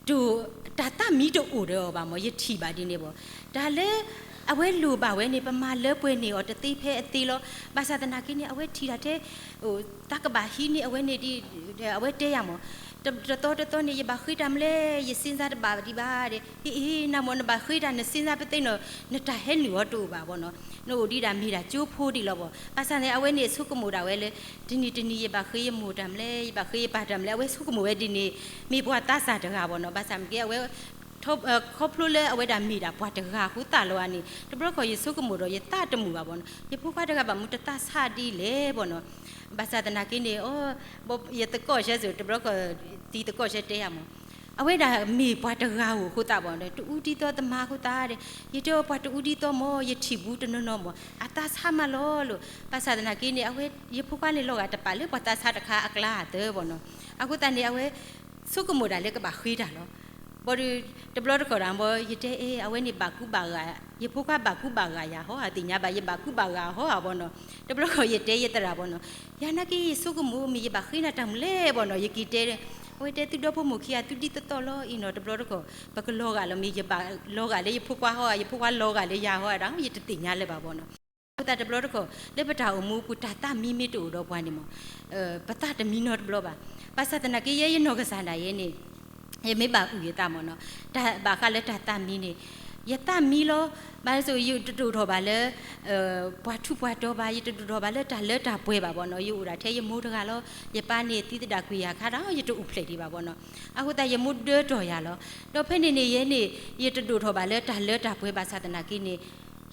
တၢ်သးမံတအိၣ်ဒီးအီၤဘၣ်မ့ၢ် ယထံၣ်ဘၣ်ဒ်န့ၣ်ဘၣ်. တၢ်လၢအဝဲလိၣ်ဘၣ်ဝဲန့ၣ် ပမၤလၢပှဲၤန့ၢ်အီၤတသ့ဖဲအသ့လီၤ. ဘၣ်ဆၣ်သနာ်က့န့ၣ် အဝဲထံၣ်တၢ်ထဲ သးကဘၣ်ဟံးန့ၢ်အဝဲန့ၣ်ဒ် အဝဲတဲယၤမ့ၢ် တသီတသီန့ၣ် ယဘၣ်ဃ့တၢ်မလဲၣ် ယစ့ၣ်စၢ်တဘၣ်ဒံးဘၣ်ဒီး အ့ အ့ နမ့ၢ်နဘၣ်ဃ့တၢ် နစ့ၣ်စၢ်ပသ့ၣ်နီၣ် နတၢ်ဟဲနုာ်အီၤတအိၣ်ဘၣ်ဘၣ်နီၤ. နအိၣ်ဒံးဒၣ်မ့ၢ်ဒၣ်ကၠိဖိဒံးလီၤဘၣ်. ဘၣ်ဆၣ်န့ၣ် အဝဲန့ၣ်ဆိကမိၣ်ဒၣ်ဝဲလၢ တနံၤတနံၤ ယဘၣ်ဃ့ယမိၢ်တၢ်မလဲၣ် ယဘၣ်ဃ့ယပၢ်တၢ်မလဲၣ် အဝဲဆိကမိၣ်ဝဲဒ်န့ၣ် မ့ၢ်ပှၤသးစၢ်တဂၤဘၣ်နီၤ. ဘၣ်ဆၣ်မ့ၢ်က့ အဝဲ ခီဖျိလၢအဝဲဒၣ်မ့ၢ်ဒၣ်ပှၤတဂၤအဃိသတးလီၤဧါန့ၣ် တဘျီခီၣ်ယဆိကမိၣ်ဒီးယသးတမုာ်ဘၣ်ဘၣ်နီၤ. ယဖိခွါတဂၤဘၣ်မူတသးဆါဒ်လဲၣ်ဘၣ်နီၤ. ဘၣ်ဆၣ်သနာ်က့န့ၣ် ယသကိးဆၢစ့ၢ် တဘျီခီၣ် သံသကိးဆၢတဲယၤမ့ၢ် အဝဲဒၣ်မ့ၢ်ပှၤတဂၤဧိၤအဃိသတးဘၣ်နီၤ တအူဒ်သိးသမါအဃိသတးဒီး ယတဲအီၤပှၤတအူဒ်သိးမ့ၢ် ယထံၣ်ဘူးတနီၤနီၤမ့ၢ် အသးဆါမးလီၤလီၤ. ဘၣ်ဆၣ်သနာ်က့န့ၣ် အဝဲ ယဖိခွါန့ၣ် လီၤဂာ်တပာ်လၢပှၤသးဆါတခါအကျါအသၢဘၣ်နီၤ. အဃိသတးန့ၣ် အဝဲ ဆိကမိၣ်ဒၣ်လၢကဘၣ်ဃ့တၢ်လီၤ. ဘၣ်ဒီး တဘျီတခီၣ်ဒၣ်မ့ၢ် ယတဲအ့ အဝဲန့ၣ်ဘၣ်ကူဘၣ်ဂာ် ယဖိခွါဘၣ်ကူဘၣ်ဂာ်ယၤဟီ အသ့ၣ်ညါဘၣ် ယဘၣ်ကူဘၣ်ဂာ်ဟီဧါဘၣ်နီၤ. တဘျီခီၣ်ယတဲယသရၣ်ဘၣ်နီၤ ယၤနာ်က့ ယဆိကမိၣ်မ့ၢ်ယဘၣ်ဃ့နၤတၢ်မူလဲၣ်ဘၣ်နီၤ ယက့ၤတဲ အဝဲတဲသုဒီဖိမိၢ်ခံဂၤသုဒ်သိးသိးလီၤအံၤနီၤ တဘျီတခီၣ် ပကလီၤဂာ်လီၤမ့ၢ် ယဘၣ်လီၤဂာ်လၢယဖိခွါဟီဧါ ယဖိခွါလီၤဂာ်လၢယၤဟီဧါဒီး ယတသ့ၣ်ညါလၢၤဘၣ်ဘၣ်နီၤ. အဃိသတးတဘျီတခီၣ် လၢပတၢ်အိၣ်မူအပူၤ တၢ်သးမံမ့ၢ်တအိၣ်ဒီးပှၤန့ၣ်မ့ၢ် ပသးတမံနီတဘျီဘၣ်. ဘၣ်ဆၣ်သနာ်က့ ယဲယနီၢ်ကစၢ်ဒၣ်ယဲန့ၣ် ယမ့ၢ်ဘၣ်အုၣ်ယသးမ့ၢ်နီၤ တၢ်ဘၣ်ဃးလၢတၢ်သးမံန့ၣ် ယသးမံလီၤ. ဘၣ်ဆၣ်ယတဒိၣ်ထီၣ်ဘၣ်လၢ ပှၤထူးပှၤတီၤဘၣ် ယတဒိၣ်ထီၣ်ဘၣ်လၢတၢ်လၢတၢ်ပှဲၤဘၣ်ဘၣ်နီၤ ယအိၣ်ဒၣ်ထဲယမိၢ်တဂၤလီၤ. ယပၢ်န့ၣ်သံသဒၣ်ကွံာ်ယၤခါဒီး ယတအိၣ်ဖျဲၣ်ဒံးဘၣ်ဘၣ်နီၤ. အဃိသတးယမိၢ်ဒၢတီၢ်ယၤလီၤ. ဒီးဖဲန့ၣ်န့ၣ်ယဲန့ၣ် ယတဒိၣ်ထီၣ်ဘၣ်လၢတၢ်လၢတၢ်ပှဲၤဘၣ်ဆၣ်သနာ်က့န့ၣ်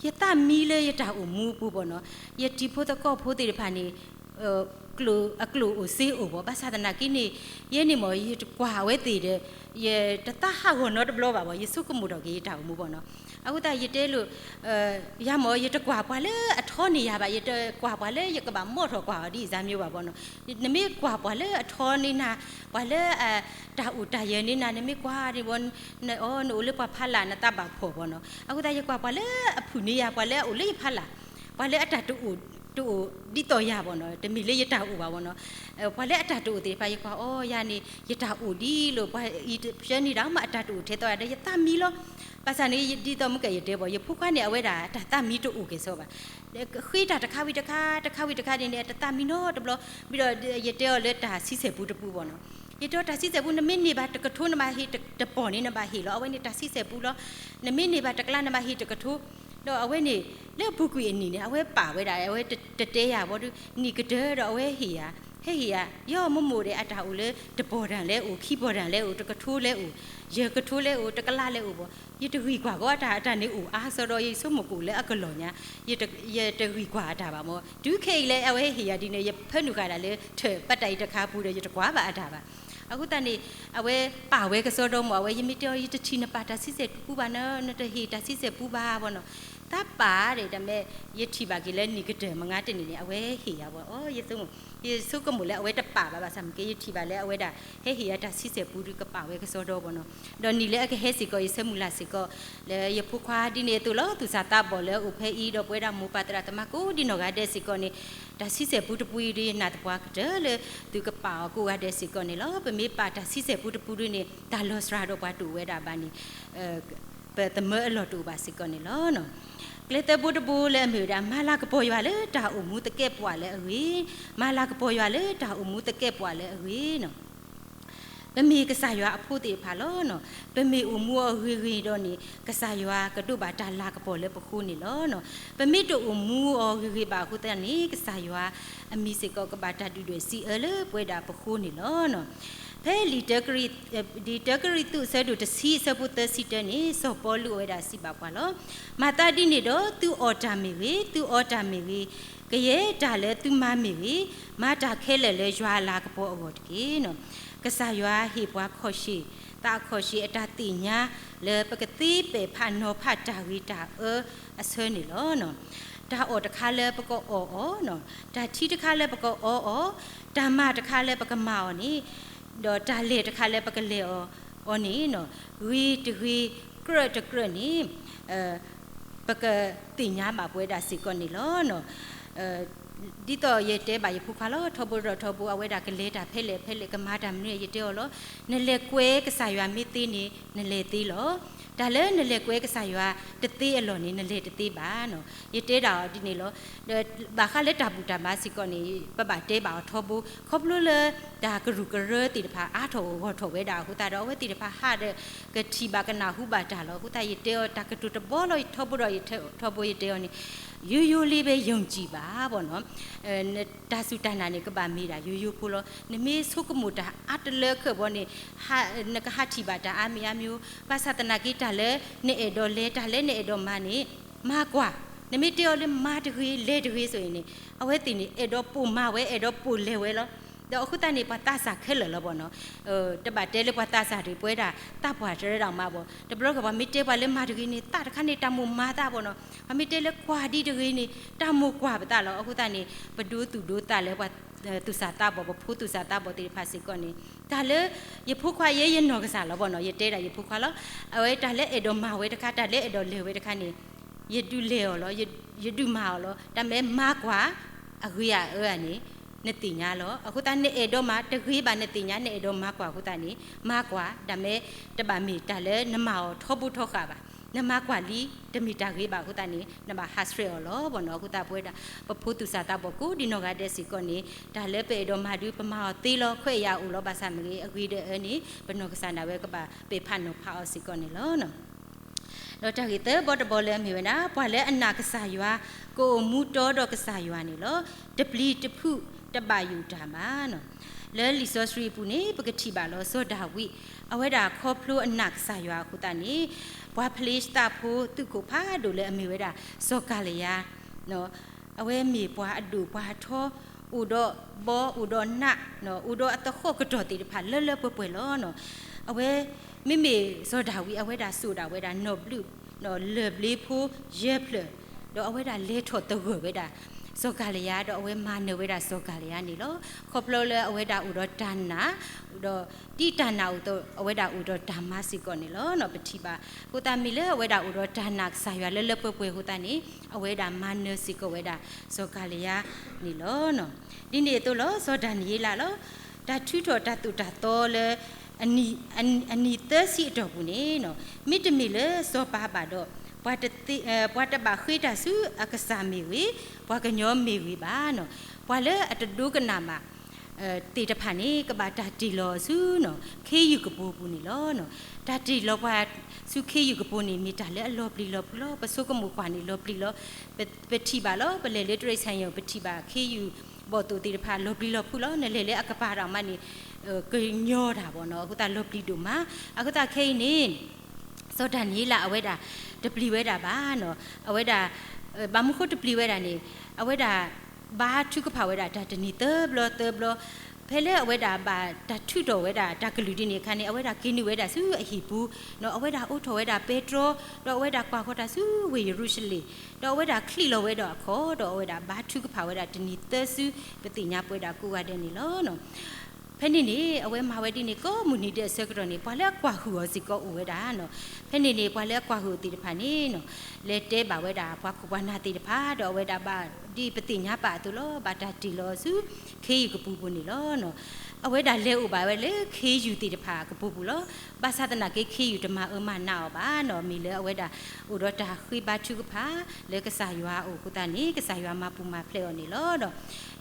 ယသးမံလၢယတၢ်အိၣ်မူအပူၤဘၣ်နီၤ ယတံၤဖိသကိးဖိသ့ၣ်တဖၣ်န့ၣ် အကျိၣ်အိၣ်စ့အိၣ်ဘၣ် ဘၣ်ဆၣ်သနာ်က့န့ၣ် ယဲန့ၣ်မ့ၢ် ယတကွၢ်အဝဲသ့ၣ်ဒီး ယတသးဟးဂီၤနီတဘျီဘၣ်ဘၣ် ယဆိကမိၣ်ထီၣ်က့ၤယတၢ်အိၣ်မူဘၣ်နီၤ. အဃိသတးယတဲလိာ် ယၤမ့ၢ် ယတကွၢ်ပှၤလၢအထီန့ၢ်ယၤဘၣ် ယတကွၢ်ပှၤလၢယကဘၣ်မီၣ်ထီၣ်ကွၢ်အီၤဒ်အံၤစၢ်မ့ၢ်ဘၣ်ဘၣ်နီၤ. နမ့ၢ်ကွၢ်ပှၤလၢအထီန့ၢ်နၤ ပှၤလၢ တၢ်အိၣ်တၢ်ယၢၤန့ၢ်နၤ နမ့ၢ်ကွၢ်န့ၣ်ဘၣ် နအိၣ်လၢပှၤဖီလာ် နသးဘၣ်ဖှီၣ်ဘၣ်နီၤ. အဃိသတးယကွၢ်ပှၤလၢအဖုၣ်န့ၢ်ယၤ ပှၤလၢအအိၣ်လၢယဖီလာ် ပှၤလၢအတၢ်တအိၣ် တအိၣ်ဒ်သိးယၤဘၣ်နီၤ တမ့ၢ်လၢယတၢ်အိၣ်ဘၣ်ဘၣ်နီၤ. ပှၤလၢအတၢ်တအိၣ်သ့ၣ်တဖၣ် ယကွၢ်အီၤယၤန့ၣ် ယတၢ်အိၣ်ဒ်လီၤ ပှၤအံၤတဖျၢၣ်န့ၣ်ဒီးမ့ၢ်အတၢ်တအိၣ်ထဲသိးယၤဒီး ယသးမံလီၤ. ဘၣ်ဆၣ်န့ၣ် ဒ်သိးမုၢ်ကဲယတဲဘၣ် ယဖိခွါန့ၣ် အဝဲဒၣ်တၢ်သးမံတအိၣ်ကဲၣ်ဆိးဘၣ် ဃ့တၢ်တခါဝံၤတခါ တခါဝံၤတခါန့ၣ်န့ၣ် အတသးမံနီတဘျီ ဘၣ်ဒီးယတဲအီၤလၢတၢ်ဆံဆဲၣ်ပူတပူဘၣ်နီၤ. ယတဲအီၤတၢ်ဆံဆဲၣ်ပူ နမ့ၢ်န့ၢ်ဘၣ်တကထိ နဘၣ်ဟ့ၣ်တပီၢ်န့ၣ် နဘၣ်ဟ့ၣ်လီၤ အဝဲန့ၣ်တၢ်ဆံဆဲၣ်ပူလီၤ. နမ့ၢ်န့ၢ်ဘၣ်တကလး နဘၣ်ဟ့ၣ်တကထိ ဒီးအဝဲန့ၣ် လၢအပူၤကွံာ်အနံၣ်န့ၣ် အဝဲပာ်ဝဲဒၣ် အဝဲတတဲယၤဘၣ်ဒီး နံၣ်ကတၢၢ်ဒီးအဝဲဟ့ၣ်ယၤ ဟဲဟ့ၣ်ယၤ ယီၢ်မိၢ်မိၢ်ဒီးအတၢ်အိၣ်လၢ တပီၢ်တၢၢ်လဲၣ်အိၣ် ခံပီၢ်တၢၢ်လဲၣ်အိၣ် တကထိလဲၣ်အိၣ် ယဲၢ်ကထိလဲၣ်အိၣ် တကလးလဲၣ်အိၣ်ဘၣ် ယတဂံၢ်ကွၢ်ကီးအတၢ် အတၢ်န့ၣ်အိၣ်အါစီဒီး ယဆိကမိၣ်ကအိၣ်လၢအကလီၢ်ညါ ယတဂံၢ်ကွၢ်အတၢ်ဘၣ်မ့ၢ် တုၤခဲအံၤလၢအဝဲဟ့ၣ်ယၤဒ်န့ၣ် ယဖၢနုာ်ဃာ်ဒၣ်လၢထၢၣ်ပတၢ်အံၤတခါပူၤဒီး ယတကွၢ်ဘၣ်အတၢ်ဘၣ်. အဃိသတးန့ၣ် အဝဲပာ်ဝဲကစီဒီမ့ၢ် အဝဲယမ့ၢ်တဲအီၤ ယတထံၣ်နပာ်တၢ်ဆံဆဲၣ်ပူဘၣ်နီၤ နတဟ့ၣ်တၢ်ဆံဆဲၣ်ပူဘၣ်ဘၣ်နီၤ သးပာ်ဒီး တမ့ၢ် ယထံၣ်ဘၣ်က့ၤလၢနံၣ်ကတၢၢ်မုၢ်နံၤတနံၤန့ၣ် အဝဲဟ့ၣ်ယၤဘၣ် အီ ယဆိကမိၣ် ယဆိကမိၣ်လၢအဝဲတပာ်ဘၣ် ဘၣ်ဆၣ်မ့ၢ်က့ ယထံၣ်ဘၣ်လၢအဝဲဒၣ် ဟဲဟ့ၣ်ယၤတၢ်ဆံဆဲၣ်ပူဒီးကပာ်ဝဲကစီဒီဘၣ်နီၤ. ဒီးနံၣ်လၢအကဟဲစ့ၢ်ကီး ယဆၢမုၢ်လၢ်စ့ၢ်ကီး လၢယဖိခွါဒ်န့ၣ်အသိးလီၤ သူၣ်စၢ်သးဘီၣ်လၢအအိၣ်ဖဲအံၤ ဒီးပဝဲဒၣ်မိၢ်ပၢ်သရၣ်သမါကိးဒံနီၢ်ဂၤဒဲးစ့ၢ်ကီးန့ၣ် တၢ်ဆံဆဲၣ်ပူတပူအံၤဒ် ယနာ်သပှၢ်ကတၢၢ်လၢ သုကပာ်အီၤကိးဂၤဒဲးစ့ၢ်ကီးန့ၣ်လီၤ. ပမ့ၢ်ပာ်တၢ်ဆံဆဲၣ်ပူတပူဒ်န့ၣ် တၢ်လီၤစှၤဒီးပှၤတအိၣ်ဝဲဒၣ်ဘၣ်န့ၣ် ပသမၢအလီၢ်တအိၣ်ဘၣ်စ့ၢ်ကီးန့ၣ်လီၤ. ကျဲသၢဘိတဘိလၢအမ့ၢ်ဝဲဒၣ် မၤလၤကပီၤယွၤလၢတၢ်အိၣ်မူသကဲးပဝးလၢအဂ့ၤ, မၤလၤကပီၤယွၤလၢတၢ်အိၣ်မူသကဲးပဝးလၢအဂ့ၤနီၤ. ပမ့ၢ်ကစၢ်ယွၤအဖိသ့ၣ်တဖၣ်လီၤ. ပမ့ၢ်အိၣ်မူအီၤဂ့ၤဂ့ၤဒီးန့ၣ် ကစၢ်ယွၤကဒိးဘၣ်တၢ်လၤကပီၤလၢပဃိန့ၣ်လီၤ. ပမ့ၢ်တအိၣ်မူအီၤဂ့ၤဂ့ၤဘၣ်အဃိသတးန့ၣ် ကစၢ်ယွၤအမံၤစ့ၢ်ကီးကဘၣ်တၢ်ဒုၣ်ဒွဲၣ်စံးအၢလၢပဝဲဒၣ်ပဃိန့ၣ်လီၤ. ဖဲလံာ်တၢကရံၣ်သူးအဆၢဒိၣ်တဆံအဆၢဖိသၢဆံတၢန့ၣ် စီၤပီလူးအဝဲဒၣ်စံးဘၣ်ပှၤလီၤ. မၤသးဒ်န့ၣ်ဒီး သုအီၣ်တၢ်မ့ၢ်ဂ့ၤ, သုအီတၢ်မ့ၢ်ဂ့ၤ, ကယဲၢ်တၢ်လၢသုမၤမ့ၢ်ဂ့ၤ, မၤတၢ်ခဲလၢာ်လၢယွၤအလၤကပီၤအဂီၢ်တက့ၢ်. ကစၢ်ယွၤဟ့ၣ်ပှၤခီၣ်ဆံး, သးခီၣ်ဆံးအတၢ်သ့ၣ်ညါ လၢပကသ့ပဲာ်ဖးနီၤဖးတၢ်ဂ့ၤတၢ်အၢအဆၢန့ၣ်လီၤ. တၢ်အီၣ်တခါလၢပကအီၣ်အီၤ, တၢ်ထံတခါလၢပကအီအီၤ, တၢ်မၤတခါလၢပကမၤအီၤန့ၣ်, ဒီးတၢ်လဲၤတခါလၢပကလဲၤအီၤန့ၣ်, ဂ့ၤတဂ့ၤ, ကြၢးတကြၢးန့ၣ် ပကသ့ၣ်ညါဘၣ်ပဝဲဒၣ်စ့ၢ်ကီးန့ၣ်လီၤ. ဒ်သိးယတဲဘၣ်ယဖိခွါလီၤ, ထီဘိဒီးထီဘိ အဝဲဒၣ်ကလဲၤတၢ်ဖဲလဲၣ်ဖဲလဲၣ် ကမၤတၢ်မနုၤ ယတဲအီၤလီၤ. နလဲၤကွဲကစၢ်ယွၤမ့ၢ်သ့န့ၣ် နလဲၤသ့လီၤ. တၢ်လၢနလဲၤကွဲကစၢ်ယွၤတသ့အလီၢ်န့ၣ် နလဲၤတသ့ဘၣ်. ယတဲဒၣ်အီၤဒ်န့ၣ်လီၤ. ဘၣ်ဃးလၢတၢ်ဘူၣ်တၢ်ဘါစ့ၢ်ကီးန့ၣ် ပဘၣ်တဲဘၣ်အီၤထီဘိ ခီဖျိလၢ တၢ်ကရူၢ်ကရၢသ့ၣ်တဖၣ် အါထီၣ်ဂီၢ်ထီၣ်ဝဲဒၣ်အဃိသတးဒီး အဝဲသ့ၣ်တဖၣ်ဟးဒီး ကထံၣ်ဘၣ်ကနၢ်ဟူဘၣ်တၢ်လီၤ. အဃိသတးယတဲအီၤတၢ်ကတိၤတဘီလီၤ ထီဘိဒီးထီဘိယတဲအီၤန့ၣ် ရိုးရိုးလေးပဲ ယုံကြည်ပါ ပေါ့နော်. တၢ်စူၢ်တၢ်နာ်န့ၣ် ကဘၣ်မ့ၢ်ဒၣ်ယိယိဖိလီၤ. နမ့ၢ်ဆိကမိၣ်တၢ်အါတလၢခၢၣ်ဘီန့ၣ် နကဟးထံၣ်ဘၣ်တၢ်အါမံၤအါမံၤ, ဘၣ်ဆၣ်သနာ်က့ တၢ်လၢနအဲၣ်ဒိးလဲၤ တၢ်လၢနအဲၣ်ဒိးမၤန့ၣ် မၤကွၢ်. နမ့ၢ်တဲအီၤလၢမၤတဂ့ၤ လဲၤတဂ့ၤ ဆိုရင်န့ၣ် အဝဲသ့ၣ်န့ၣ် အဲၣ်ဒိးပိာ်မၤဝဲ အဲၣ်ဒိးပိာ်လဲၤဝဲလီၤ. ဒီးအဃိသတးန့ၣ် ပှၤသးစၢ်ခဲလၢာ်လီၤဘၣ်နီၤ. တဘၣ်တဲလၢပှၤသးစၢ်တဂ့ၤ ပဝဲဒၣ်သးပှၢ်တရၢဒၣ်မးဘၣ်. တဘျီကပှၤမ့ၢ်တဲပှၤလၢမၤတဂ့ၤန့ၣ် သးတခါန့ၣ် တၢ်မိၣ်မၤသးဘၣ်နီၤ. ပှၤမ့ၢ်တဲလၢကွၢ်ဒ်တဂ့ၤန့ၣ် တၢ်မိၣ်ကွၢ်ပသးလီၤ. အဃိသတးန့ၣ် ပဒိသူၣ်ဒိသးလၢပှၤသူၣ်စၢ်သးဘီၣ် ပဖိသူၣ်စၢ်သးဘီၣ်သ့ၣ်တဖၣ်စ့ၢ်ကီးန့ၣ် တၢ်လၢ ယဖိခွါယဲ ယနီၢ်ကစၢ်လီၤဘၣ်နီၤ. ယတဲဒၣ်ယဖိခွါလီၤ. အဝဲတၢ်လၢအဲၣ်ဒိးမၤဝဲတခါ တၢ်လၢအဲၣ်ဒိးလဲၤဝဲတခါန့ၣ် ယဒုးလဲၤအီၤလီၤ. ယဒုးမၤအီၤလီၤ. တၢ်မ့ၢ်မၤကွၢ် အဂ့ၤအအၢန့ၣ် နသ့ၣ်ညါလီၤ. အဃိသတးနအဲၣ်ဒိးမၤတဂ့ၤဘၣ် နသ့ၣ်ညါ နအဲၣ်ဒိးမၤကွၢ်အဃိသတးန့ၣ် မၤကွၢ် တၢ်မ့ၢ်တဘၣ်မ့ၢ်တၢ်လၢနမၤအီၤထီဘိထီဃာ်ဘၣ်. နမၤကွၢ်လံ တမ့ၢ်တၢ်ဂ့ၤဘၣ်အဃိသတးန့ၣ် နဘၣ်ဟးဆှဲးအီၤလီၤဘၣ်နီၤ. အဃိသတးပဝဲဒၣ် ပဖိသူၣ်စၢ်သးဘီၣ်ကိးဒံနီၢ်ဂၤဒဲးစ့ၢ်ကီးန့ၣ် တၢ်လၢပအဲၣ်ဒိးမၤဒုး ပမၤအီၤသ့လီၤ. ခွဲးယာ်အိၣ်လီၤ ဘၣ်ဆၣ်မ့ၢ်ဂ့ၤ အဂ့ၤဒီးအၢန့ၣ် ပနီၢ်ကစၢ်ဒၣ်ဝဲကဘၣ်ပဲာ်ဖးနီၤဖးအီၤစ့ၢ်ကီးန့ၣ်လီၤ. ဒီးတၢ်ဂ့ၢ်သၢဘီတဘီလၢအမ့ၢ်ဝဲဒၣ် ပှၤလၢအနာ်ကစၢ်ယွၤ ကအိၣ်မူတီဒီးကစၢ်ယွၤန့ၣ်လီၤ. တပျံၤတဖုးတဘၣ်ယိၣ်တၢ်ဘၣ်နီၤ. လၢလံာ်စီဆှံအပူၤန့ၣ် ပကထံၣ်ဘၣ်လီၤ စီၤဒၤဝံး အဝဲဒၣ်ခီဖျိအနာ်ကစၢ်ယွၤအဃိသတးန့ၣ် ပှၤဖလ့ၡသးဖိသုးခိၣ်ဖးဒိၣ်လၢအမ့ၢ်ဝဲဒၣ် စီၤကၤလယါ အဝဲမ့ၢ်ပှၤအဒိၣ်ပှၤအထီ အိၣ်ဒီးဘီ အိၣ်ဒီးနး အိၣ်ဒီးအသဟီၣ်ကတီၢ်သ့ၣ်တဖၣ်လၢလၢပှဲၤပှဲၤလီၤ. အဝဲ မ့မ့ၢ်စီၤဒၤဝံး အဝဲဒၣ်စိာ်ဒၣ်ဝဲဒၣ်နီၣ်ဘျုး လၢၢ်ဘျ့ဖိယဲၢ်ဖျၢၣ် ဒီးအဝဲဒၣ်လဲၤထီၣ်သဂၢၢ်ဝဲဒၣ် စီၤကၤလယါ ဒီးအဝဲမၤနၢၤဝဲဒၣ်စီၤကၤလယါန့ၣ်လီၤ. ခီဖျိလၢအဝဲဒၣ်အိၣ်ဒီးတၢ်နာ် ဒီးဒ်တၢ်နာ်အသိး အဝဲဒၣ်အိၣ်ဒီးတၢ်မၤစ့ၢ်ကီးန့ၣ်လီၤ. ပထံၣ်ဘၣ် အဃိသတးမ့ၢ်လၢအဝဲဒၣ်အိၣ်ဒီးတၢ်နာ်ကစၢ်ယွၤလၢလၢပှဲၤပှဲၤအဃိသတးန့ၣ် အဝဲဒၣ်မၤနၢၤစ့ၢ်ကီးဝဲဒၣ် စီၤကၤလယါန့ၣ်လီၤ. ဒ်န့ၣ်အသိးလီၤ စီၤဒၤနံးယ့လးလီၤ. တၢ်ထုးထီၣ်တၢ်သိၣ်တၢ်သီလၢ အနံၣ်သၢဆံအတီၢ်ပူၤန့ၣ် မ့တမ့ၢ်လၢစီၤပၤဘၣ်ဒီး ပှၤတဘၣ်ဃ့တၢ်ဆူအကစၢ်မ့ၢ်ဂ့ၤ ပှၤကညီမ့ၢ်ဂ့ၤဘၣ်. ပှၤလၢအတဒိကနၣ်ဘၣ် သ့ၣ်တဖၣ်န့ၣ် ကဘၣ်တၢ်တ့ၢ်လီၤဆူ ခ့ယုၢ်ကပိာ်ပူၤန့ၣ်လီၤ. တၢ်တ့ၢ်လီၤပှၤဆူခ့ယုၢ်ကပိာ်န့ၣ် မ့ၢ်တၢ်လၢအလီၤပျံၤလီၤဖုးလီၤ. ပဆိကမိၣ်ကွၢ်န့ၣ်လီၤပျံၤလီၤ. ပထံၣ်ဘၣ်လီၤ ပလဲၤလၢတရံးဆၣ်ယိၣ် ပထံၣ်ဘၣ်ခ့ယုၢ်ဘီၣ်သိၣ်သ့ၣ်တဖၣ်လီၤပျံၤလီၤဖုးလီၤ. နလဲၤလၢအကပၤတၢ်မးန့ၣ် ကညီတၢ်ဘၣ်နီၤ အဃိသတးလီၤပျံၤဒိၣ်မး. အဃိသတးခဲအံၤန့ၣ် စီၤဒၤနံးယ့လးအဝဲဒၣ် တပျံၤဝဲဒၣ်ဘၣ်နီၤ. အဝဲဒၣ် ဘၣ်မနုၤဃိတပျံၤဝဲဒၣ်န့ၣ် အဝဲဒၣ် ဘါထုကဖၣ်ဝဲဒၣ်တၢ်တနံၤသၢဘျီသၢဘျီ ဖဲလၢအဝဲဒၣ်ဘၣ်တၢ်ထုးထီၣ်ဝဲဒၣ်တၢ်ကလုၢ်ဒ်န့ၣ်အခါန့ၣ် အဝဲဒၣ်က့ၤနုာ်ဝဲဒၣ်ဆူအဟံၣ်ပူၤ ဒီးအဝဲဒၣ်အိးထီၣ်ဝဲဒၣ်ပဲတြီ ဒီးအဝဲဒၣ်ကွၢ်ဃီၤတၢ်ဆူဝ့ၢ်ယရူၤၡလ့ၣ် ဒီးအဝဲဒၣ်ချံးလီၤဝဲဒီးအခီၣ် ဒီးအဝဲဒၣ်ဘါထုကဖၣ်ဝဲဒၣ်တနံၤသၢစု ပသ့ၣ်ညါပဝဲဒၣ်ကိးဂၤဒဲးန့ၣ်လီၤ. ဖဲန့ၣ်န့ၣ် အဝဲမၤဝဲဒ်န့ၣ် ကိးမုၢ်နံၤဒဲးအဆၢကတီၢ်န့ၣ် ပှၤလၢအကွၢ်ဟုၣ်အီၤစ့ၢ်ကီးအိၣ်ဝဲဒၣ်နီၤ. ဖဲန့ၣ်န့ၣ် ပှၤလၢအကွၢ်ဟုၣ်အီၤသ့ၣ်တဖၣ်န့ၣ်နီၤ လဲၤတဲဘၣ်ဝဲဒၣ် ပှၤခိၣ်ပှၤနၢ်သ့ၣ်တဖၣ် ဒီးအဝဲဒၣ်ဘၣ်ဒ်ပသ့ၣ်ညါပာ်အသိးလီၤ ဘၣ်တၢ်တ့ၢ်လီၤဆူ ခ့ယုၢ်ကပူၤပူၤန့ၣ်လီၤ. အဝဲဒၣ်လဲၤအိၣ်ဘၣ်ဝဲလၢခ့ယုၢ်သ့ၣ်တဖၣ်အကပူၤပူၤလီၤ. ဘၣ်ဆၣ်သနာ်က့ ခ့ယုၢ်တမၤအၢမၤနးအီၤဘၣ်နီၤ မ့ၢ်လၢအဝဲဒၣ် အိၣ်ဒီးတၢ်ဃ့ဘါထုကဖၣ် လၢကစၢ်ယွၤအအိၣ်အဃိသတးန့ၣ် ကစၢ်ယွၤမၤပူၤမၤဖျဲးအီၤန့ၣ်လီၤ. ဒီး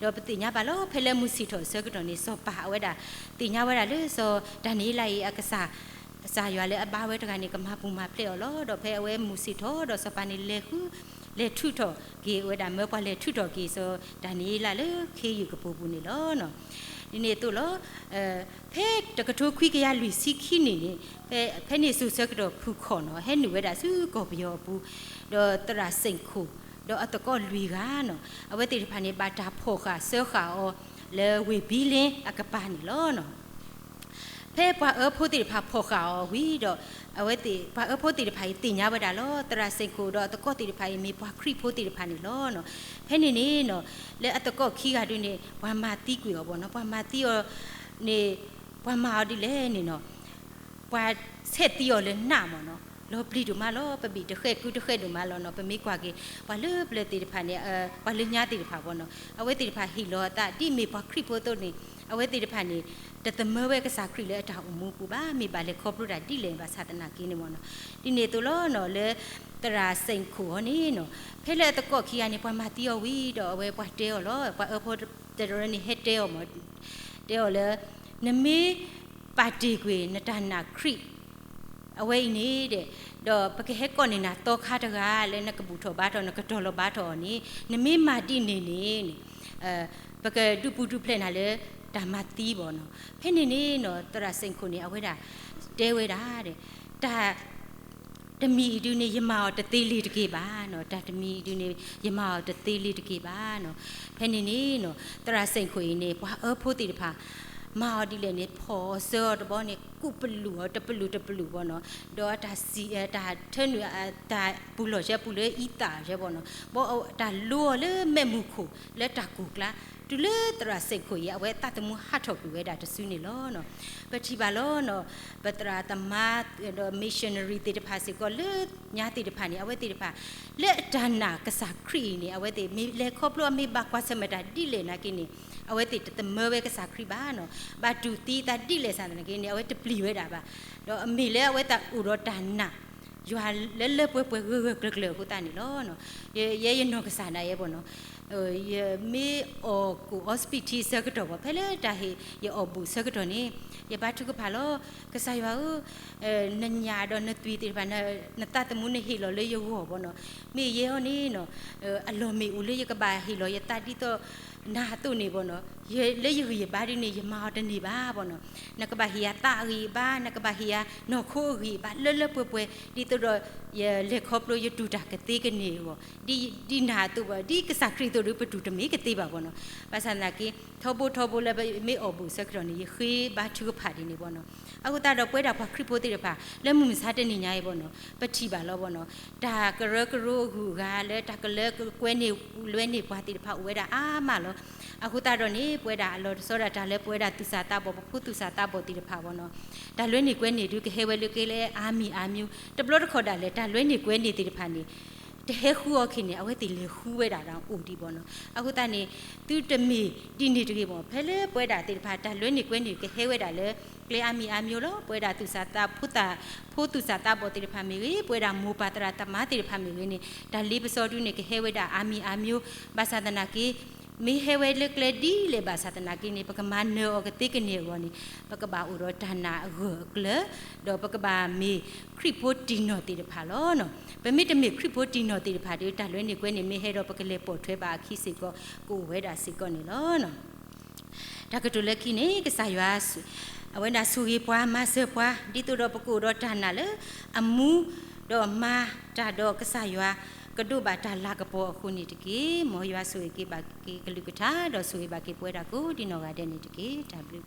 ဒီးပသ့ၣ်ညါဘၣ်လီၤ ဖဲလၢမုၢ်ဆ့ၣ်ထီၣ်အဆၢကတီၢ်န့ၣ် စီၤပၤအဝဲဒၣ် သ့ၣ်ညါဝဲဒၣ်လၢစီၤဒၤနံးယ့လးအံၤအကစၢ် ကစၢ်ယွၤလၢအဘါဝဲတဂၤန့ၣ် ကမၤပူၤမၤဖျဲးအီၤလီၤ. ဒီးဖဲအဝဲမုၢ်ဆ့ၣ်ထီၣ် ဒီးစီၤပၤန့ၣ်လဲၤဃု လဲၤထုးထီၣ်က့ၤဝဲဒၣ် မၢပှၤလဲၤထုးထီၣ်က့ၤစီၤဒၤနံးယ့လးလၢခ့ယုၢ်ကပူၤပူၤန့ၣ်လီၤ. ဒ်န့ၣ်အသိးလီၤ. ဖဲတကထိခွံကယၤလွံၢ်ဆံခံနံၣ်န့ၣ်, ဖဲန့ၣ်စိၤဆၢကတီၢ်ဖုၣ်ခီၣ်နီၤ ဟဲနုာ်ဝဲဒၣ်ဆူကီၢ်ပယီၤအပူၤ, ဒီးသရၣ်စ့ၣ်ခိၣ် ဒီးအသကိးလွံၢ်ဂၤနီၤ, အဝဲသ့ၣ်တဖၣ်န့ၣ် ဘၣ်တၢ်ဖီၣ်ဃာ်စၢဃာ်အီၤ လၢဝ့ၢ်ဘံလ့အကပၤန့ၣ်လီၤ. ဖဲပှၤအၢဖိသ့ၣ်တဖၣ်ဖီၣ်ဃာ်အီၤဝံၤဒီး, အဝဲသ့ၣ် ပှၤအၢဖိသ့ၣ်တဖၣ်အံၤသ့ၣ်ညါဝဲဒၣ်လီၤ. သရၣ်စ့ၣ်ခိၣ်ဒီးအသကိးသ့ၣ်တဖၣ်အံၤ မ့ၢ်ပှၤခရံာ်ဖိသ့ၣ်တဖၣ်န့ၣ်လီၤ. ဖဲန့ၣ်န့ၣ်နီၤ, လၢအသကိးခံဂၤဒုန့ၣ် ပှၤမၤသံကွံာ်အီၤဘၣ်နီၤ. ပှၤမၤသံအီၤန့ၣ် ပှၤမၤအီၤဒ်လဲၣ်န့ၣ်နီၤ, ပှၤဆဲးသံအီၤလၢနးမ့ၢ်နီၤ, လီၤပျံၤဒိၣ်မးလီၤ. ပဘံၣ်တဃဲၣ်ကုတဃဲၣ်ဒိၣ်မးလီၤနီၤ. ပမ့ၢ်ကွၢ်က့ၤ ပှၤလၢပျၢၤသ့ၣ်တဖၣ်န့ၣ်, ပှၤလၢညါသ့ၣ်တဖၣ်ဘၣ်နီၤ, အဝဲသ့ၣ်တဖၣ်ဟ့ၣ်လီၤအသး ဒ်မ့ၢ်ပှၤခရံာ်ဖိအသိးန့ၣ်, အဝဲသ့ၣ်တဖၣ်န့ၣ် တသမၢဝဲကစၢ်ခရံာ်လၢအတၢ်အိၣ်မူပူၤဘၣ်. မ့ၢ်ဘၣ်လဲၤခီဖျိတၢ်ဒ်လဲၣ်ဘၣ်ဆၣ်သနာ်က့န့ၣ်မ့ၢ်နီၤ. ဒ်န့ၣ်အသိးလီၤနီၤ, လၢသရၣ်စ့ၣ်ခိၣ်အီၤန့ၣ်နီၤ, ဖဲလၢအသကိးခံဂၤန့ၣ် ပှၤမၤသံအီၤဝံၤဒီး အဝဲပှၤတဲအီၤလီၤ. ပှၤအၢဖိတရၢန့ၣ် ဟဲတဲအီၤမ့ၢ်, တဲအီၤလၢ နမ့ၢ်ပာ်တ့ၢ်ကွံာ်နတၢ်နာ်ခရံာ် အဝဲအံၤန့ၣ်ဒီး, ဒီးပကဟဲကိးန့ၢ်နၤသီခါတဂၤလၢနကဘူၣ်ထီၣ်ဘါထီၣ် နကတီၤလီၤဘါထီၣ်အီၤန့ၣ်, နမ့ၢ်မၤဒ်န့ၣ်န့ၣ်, ပကဒုးပူၤဒုးဖျဲးနၤလၢတၢ်မၤသံဘၣ်နီၤ. ဖဲန့ၣ်န့ၣ်နီၤ, သရၣ်စ့ၣ်ခိၣ်န့ၣ် အဝဲဒၣ်တဲဝဲဒၣ်, တၢ်တမံၤအံၤဒုန့ၣ် ယမၤအီၤတသ့လံတက့ၢ်ဘၣ်နီၤ. တၢ်တမံၤအံၤဒုန့ၣ် ယမၤအီၤတသ့လံတက့ၢ်ဘၣ်နီၤ. ဖဲန့ၣ်န့ၣ်နီၤ, သရၣ်စ့ၣ်ခိၣ်အံၤန့ၣ် ပှၤအၢဖိသ့ၣ်တဖၣ် မၤအီၤဒ်လဲၣ်န့ၣ် ဖီၣ်အီၤစၢအီၤတဘျီန့ၣ် ကူးပလူးအီၤတပလူးတပလူးဘၣ်နီၤ. ဒီးတၢ်စံး, တၢ်ထၢနုာ်တၢ်ပူၤလီၢ်ဆဲပူၤလၢအံသၣ်ဆဲဘၣ်နီၤ. ဘီတၢ်လိအီၤလၢမဲးမုၢ်ခိၣ်လၢတၢ်ကိၢ်ကျါ, တုၤလၢသရၣ်စ့ၣ်ခိၣ်အံၤ အဝဲသးသမူဟးထီၣ်ကွံာ်ဝဲဒၣ်တစုန့ၣ်လီၤနီၤ. ပထံၣ်ဘၣ်လီၤနီၤ, ပသရၣ်သမါ ဒီး missionary သ့ၣ်တဖၣ်စ့ၢ်ကီးလၢညါသ့ၣ်တဖၣ်န့ၣ် အဝဲသ့ၣ်တဖၣ် လၢအတၢ်နာ်ကစၢ်ခရံာ်အံၤန့ၣ် အဝဲသ့ၣ်မ့ၢ်လဲၤခီဖျိအမ့ၢ်ဘၣ်ကွၢ်ဆၢၣ်မဲာ်တၢ်ဒ်လဲၣ်နာ်က့န့ၣ် အဝဲသ့ၣ်တသမၢဝဲကစၢ်ခရံာ်ဘၣ်နီၤ. ဘၣ်တူၢ်သံသးဒ်လဲၣ်ဆၣ်သနာ်က့န့ၣ် အဝဲတပျံၤဝဲဒၣ်ဘၣ်. ဒီးအမ့ၢ်လၢအဝဲသးအိၣ်ဒီးတၢ်နာ် ယွၤလၢလၢပှဲၤပှဲၤဂၢၢ်ဂၢၢ်ကျၢၤကျၢၤအဃိသတးန့ၣ်လီၤ. ယဲယနီၢ်ကစၢ်ဒၣ်ယဲဘၣ်နီၤ, ယမ့ၢ်အီၣ်ကိၣ်အီစပံးထံအဆၢကတီၢ်ဘၣ် ဖဲလၢတၢ်ဟ့ၣ်ယအီၣ်ဘူၣ်အဆၢကတီၢ်န့ၣ် ယဘါထုကဖၣ်လီၤ. ကစၢ်ယွၤဧၢ, နညၣ်ဒီးနသွံၣ်သ့ၣ်တဖၣ် နသးသမူနဟ့ၣ်လီၤလၢယဂီၢ်ဘၣ်နီၤ, မ့ၢ်ယဲအီၤန့ၣ်နီၤ, အလီၢ်မ့ၢ်အိၣ်လၢယကဘၣ်ဟ့ၣ်လီၤယသးဒ်သိးနၤအသိးန့ၣ်ဘၣ်နီၤ, လၢယဂံၢ်ယဘါဒ်န့ၣ် ယမၤအီၤတန့ၢ်ဘၣ်ဘၣ်နီၤ. နကဘၣ်ဟ့ၣ်ယၤသးအဂံၢ်အဘါ, နကဘၣ်ဟ့ၣ်ယၤနီၢ်ခိအဂံၢ်အဘါ လၢလၢပှဲၤပှဲၤ ဒ်သိးဒီး ယလဲၤခီဖျိယတူၢ်တၢ်ကသ့ကန့ၢ်အဂီၢ်, ဒ်နၤအသိးဘၣ်, ဒ်ကစၢ်ခရံာ်အသိးဒီး ပတူၢ်တမ့ၢ်ကသ့ဘၣ်ဘၣ်နီၤ. ဘၣ်ဆၣ်သနာ်က့ ထီဘိထီဘိလၢပမ့ၢ်အီၣ်ဘူၣ်အဆၢကတီၢ်န့ၣ် ယဃ့ဘါထုကဖၣ်ဒ်န့ၣ်ဘၣ်နီၤ. အဃိသတးဒီးပဝဲဒၣ်ပှၤခရံာ်ဖိသ့ၣ်တဖၣ် လၢမုၢ်မဆါတနံၤညါအံၤဘၣ်နီၤ, ပထံၣ်ဘၣ်လီၤဘၣ်နီၤ, တၢ်ကရၢကရိအဂုၤအဂၤလၢတၢ်ကလၢကွဲန့ၢ်လွဲန့ၢ်ပှၤသ့ၣ်တဖၣ်အိၣ်ဝဲဒၣ်အါမးလီၤ. အဃိသတးဒီးန့ၣ် ပဝဲဒၣ်အလီၢ်တစီဒၣ်တၢ်လၢပဝဲဒၣ်သူၣ်စၢ်သးဘီၣ် ပဖိသူၣ်စၢ်သးဘီၣ်သ့ၣ်တဖၣ်ဘၣ်နီၤ, တၢ်လွဲန့ၢ်ကွဲန့ၢ်ဒုးကဟဲဝဲလၢကျဲလၢအါမံၤအါမံၤ, တဘျီတခီၣ်ဒၣ်လဲာ် တၢ်လွဲန့ၢ်ကွဲန့ၢ်သ့ၣ်တဖၣ်န့ၣ် တဟဲဃုအီၤခဲန့ၣ် အဝဲသ့ၣ်လဲၤဃုဝဲဒၣ်ဒီးအိၣ်ဒံးဘၣ်နီၤ. အဃိသတးန့ၣ် သုတမ့ၢ်ဒ်န့ၣ်တဂ့ၤဘၣ်, ဖဲလၢပဝဲဒၣ်သ့ၣ်တဖၣ် တၢ်လွဲန့ၢ်ကွဲန့ၢ်ကဟဲဝဲဒၣ်လၢကျဲအါမံၤအါမံၤလီၤ. ပဝဲဒၣ်သူၣ်စၢ်သး ဖိသူၣ်စၢ်သးဘီၣ်သ့ၣ်တဖၣ်မ့ၢ်ဂ့ၤ, ပဝဲဒၣ်မိၢ်ပၢ်သရၣ်သမါသ့ၣ်တဖၣ်မ့ၢ်ဂ့ၤန့ၣ် တၢ်လ့ပစီဒုန့ၣ် ကဟဲဝဲဒၣ်အါမံၤအါမံၤ, ဘၣ်ဆၣ်သနာ်က့ မ့ၢ်ဟဲဝဲလၢကျဲဒ်လဲၣ်ဘၣ်ဆၣ်သနာ်က့န့ၣ် ပကမၤနၢၤအီၤကသ့ကန့ၢ်အဂီၢ်န့ၣ် ပကဘၣ်အိၣ်ဒီးတၢ်နာ်အဂၢၢ်အကျၢၤ, ဒီးပကဘၣ်မ့ၢ်ခရံာ်ဖိတံၢ်နီၢ်သ့ၣ်တဖၣ်လီၤ. ပမ့ၢ်တမ့ၢ်ခရံာ်ဖိတံၢ်နီၢ်သ့ၣ်တဖၣ်ဒီး တၢ်လွဲန့ၢ်ကွဲန့ၢ်မ့ၢ်ဟဲဒီး ပကလဲၤပိာ်ထွဲဘၣ်အခံစ့ၢ်ကီး ကအိၣ်ဝဲဒၣ်စ့ၢ်ကီးန့ၣ်လီၤ. တၢ်ကတိၤလၢခံန့ၣ် ကစၢ်ယွၤ အဝဲဒၣ်ဆိၣ်ဂ့ၤပှၤမၤစၢၤပှၤ ဒ်သိးဒီးပကအိၣ်ဒီးတၢ်နာ်လၢအမူ ဒီးမၤတၢ်ဒီးကစၢ်ယွၤ ကဒိးဘၣ်တၢ်လၤကပီၤအဃိန့ၣ်တက့ၢ်. မ်ယွၤဆိၣ်ဂ့ၤက့ၤဘၣ်က့ၤကလုၢ်ကထါ ဒီးဆိၣ်ဂ့ၤဘၣ်က့ၤပဝဲဒၣ်ကိးဒံနီၢ်ဂၤဒဲးန့ၣ်တက့ၢ်. တၢ်ဘျုး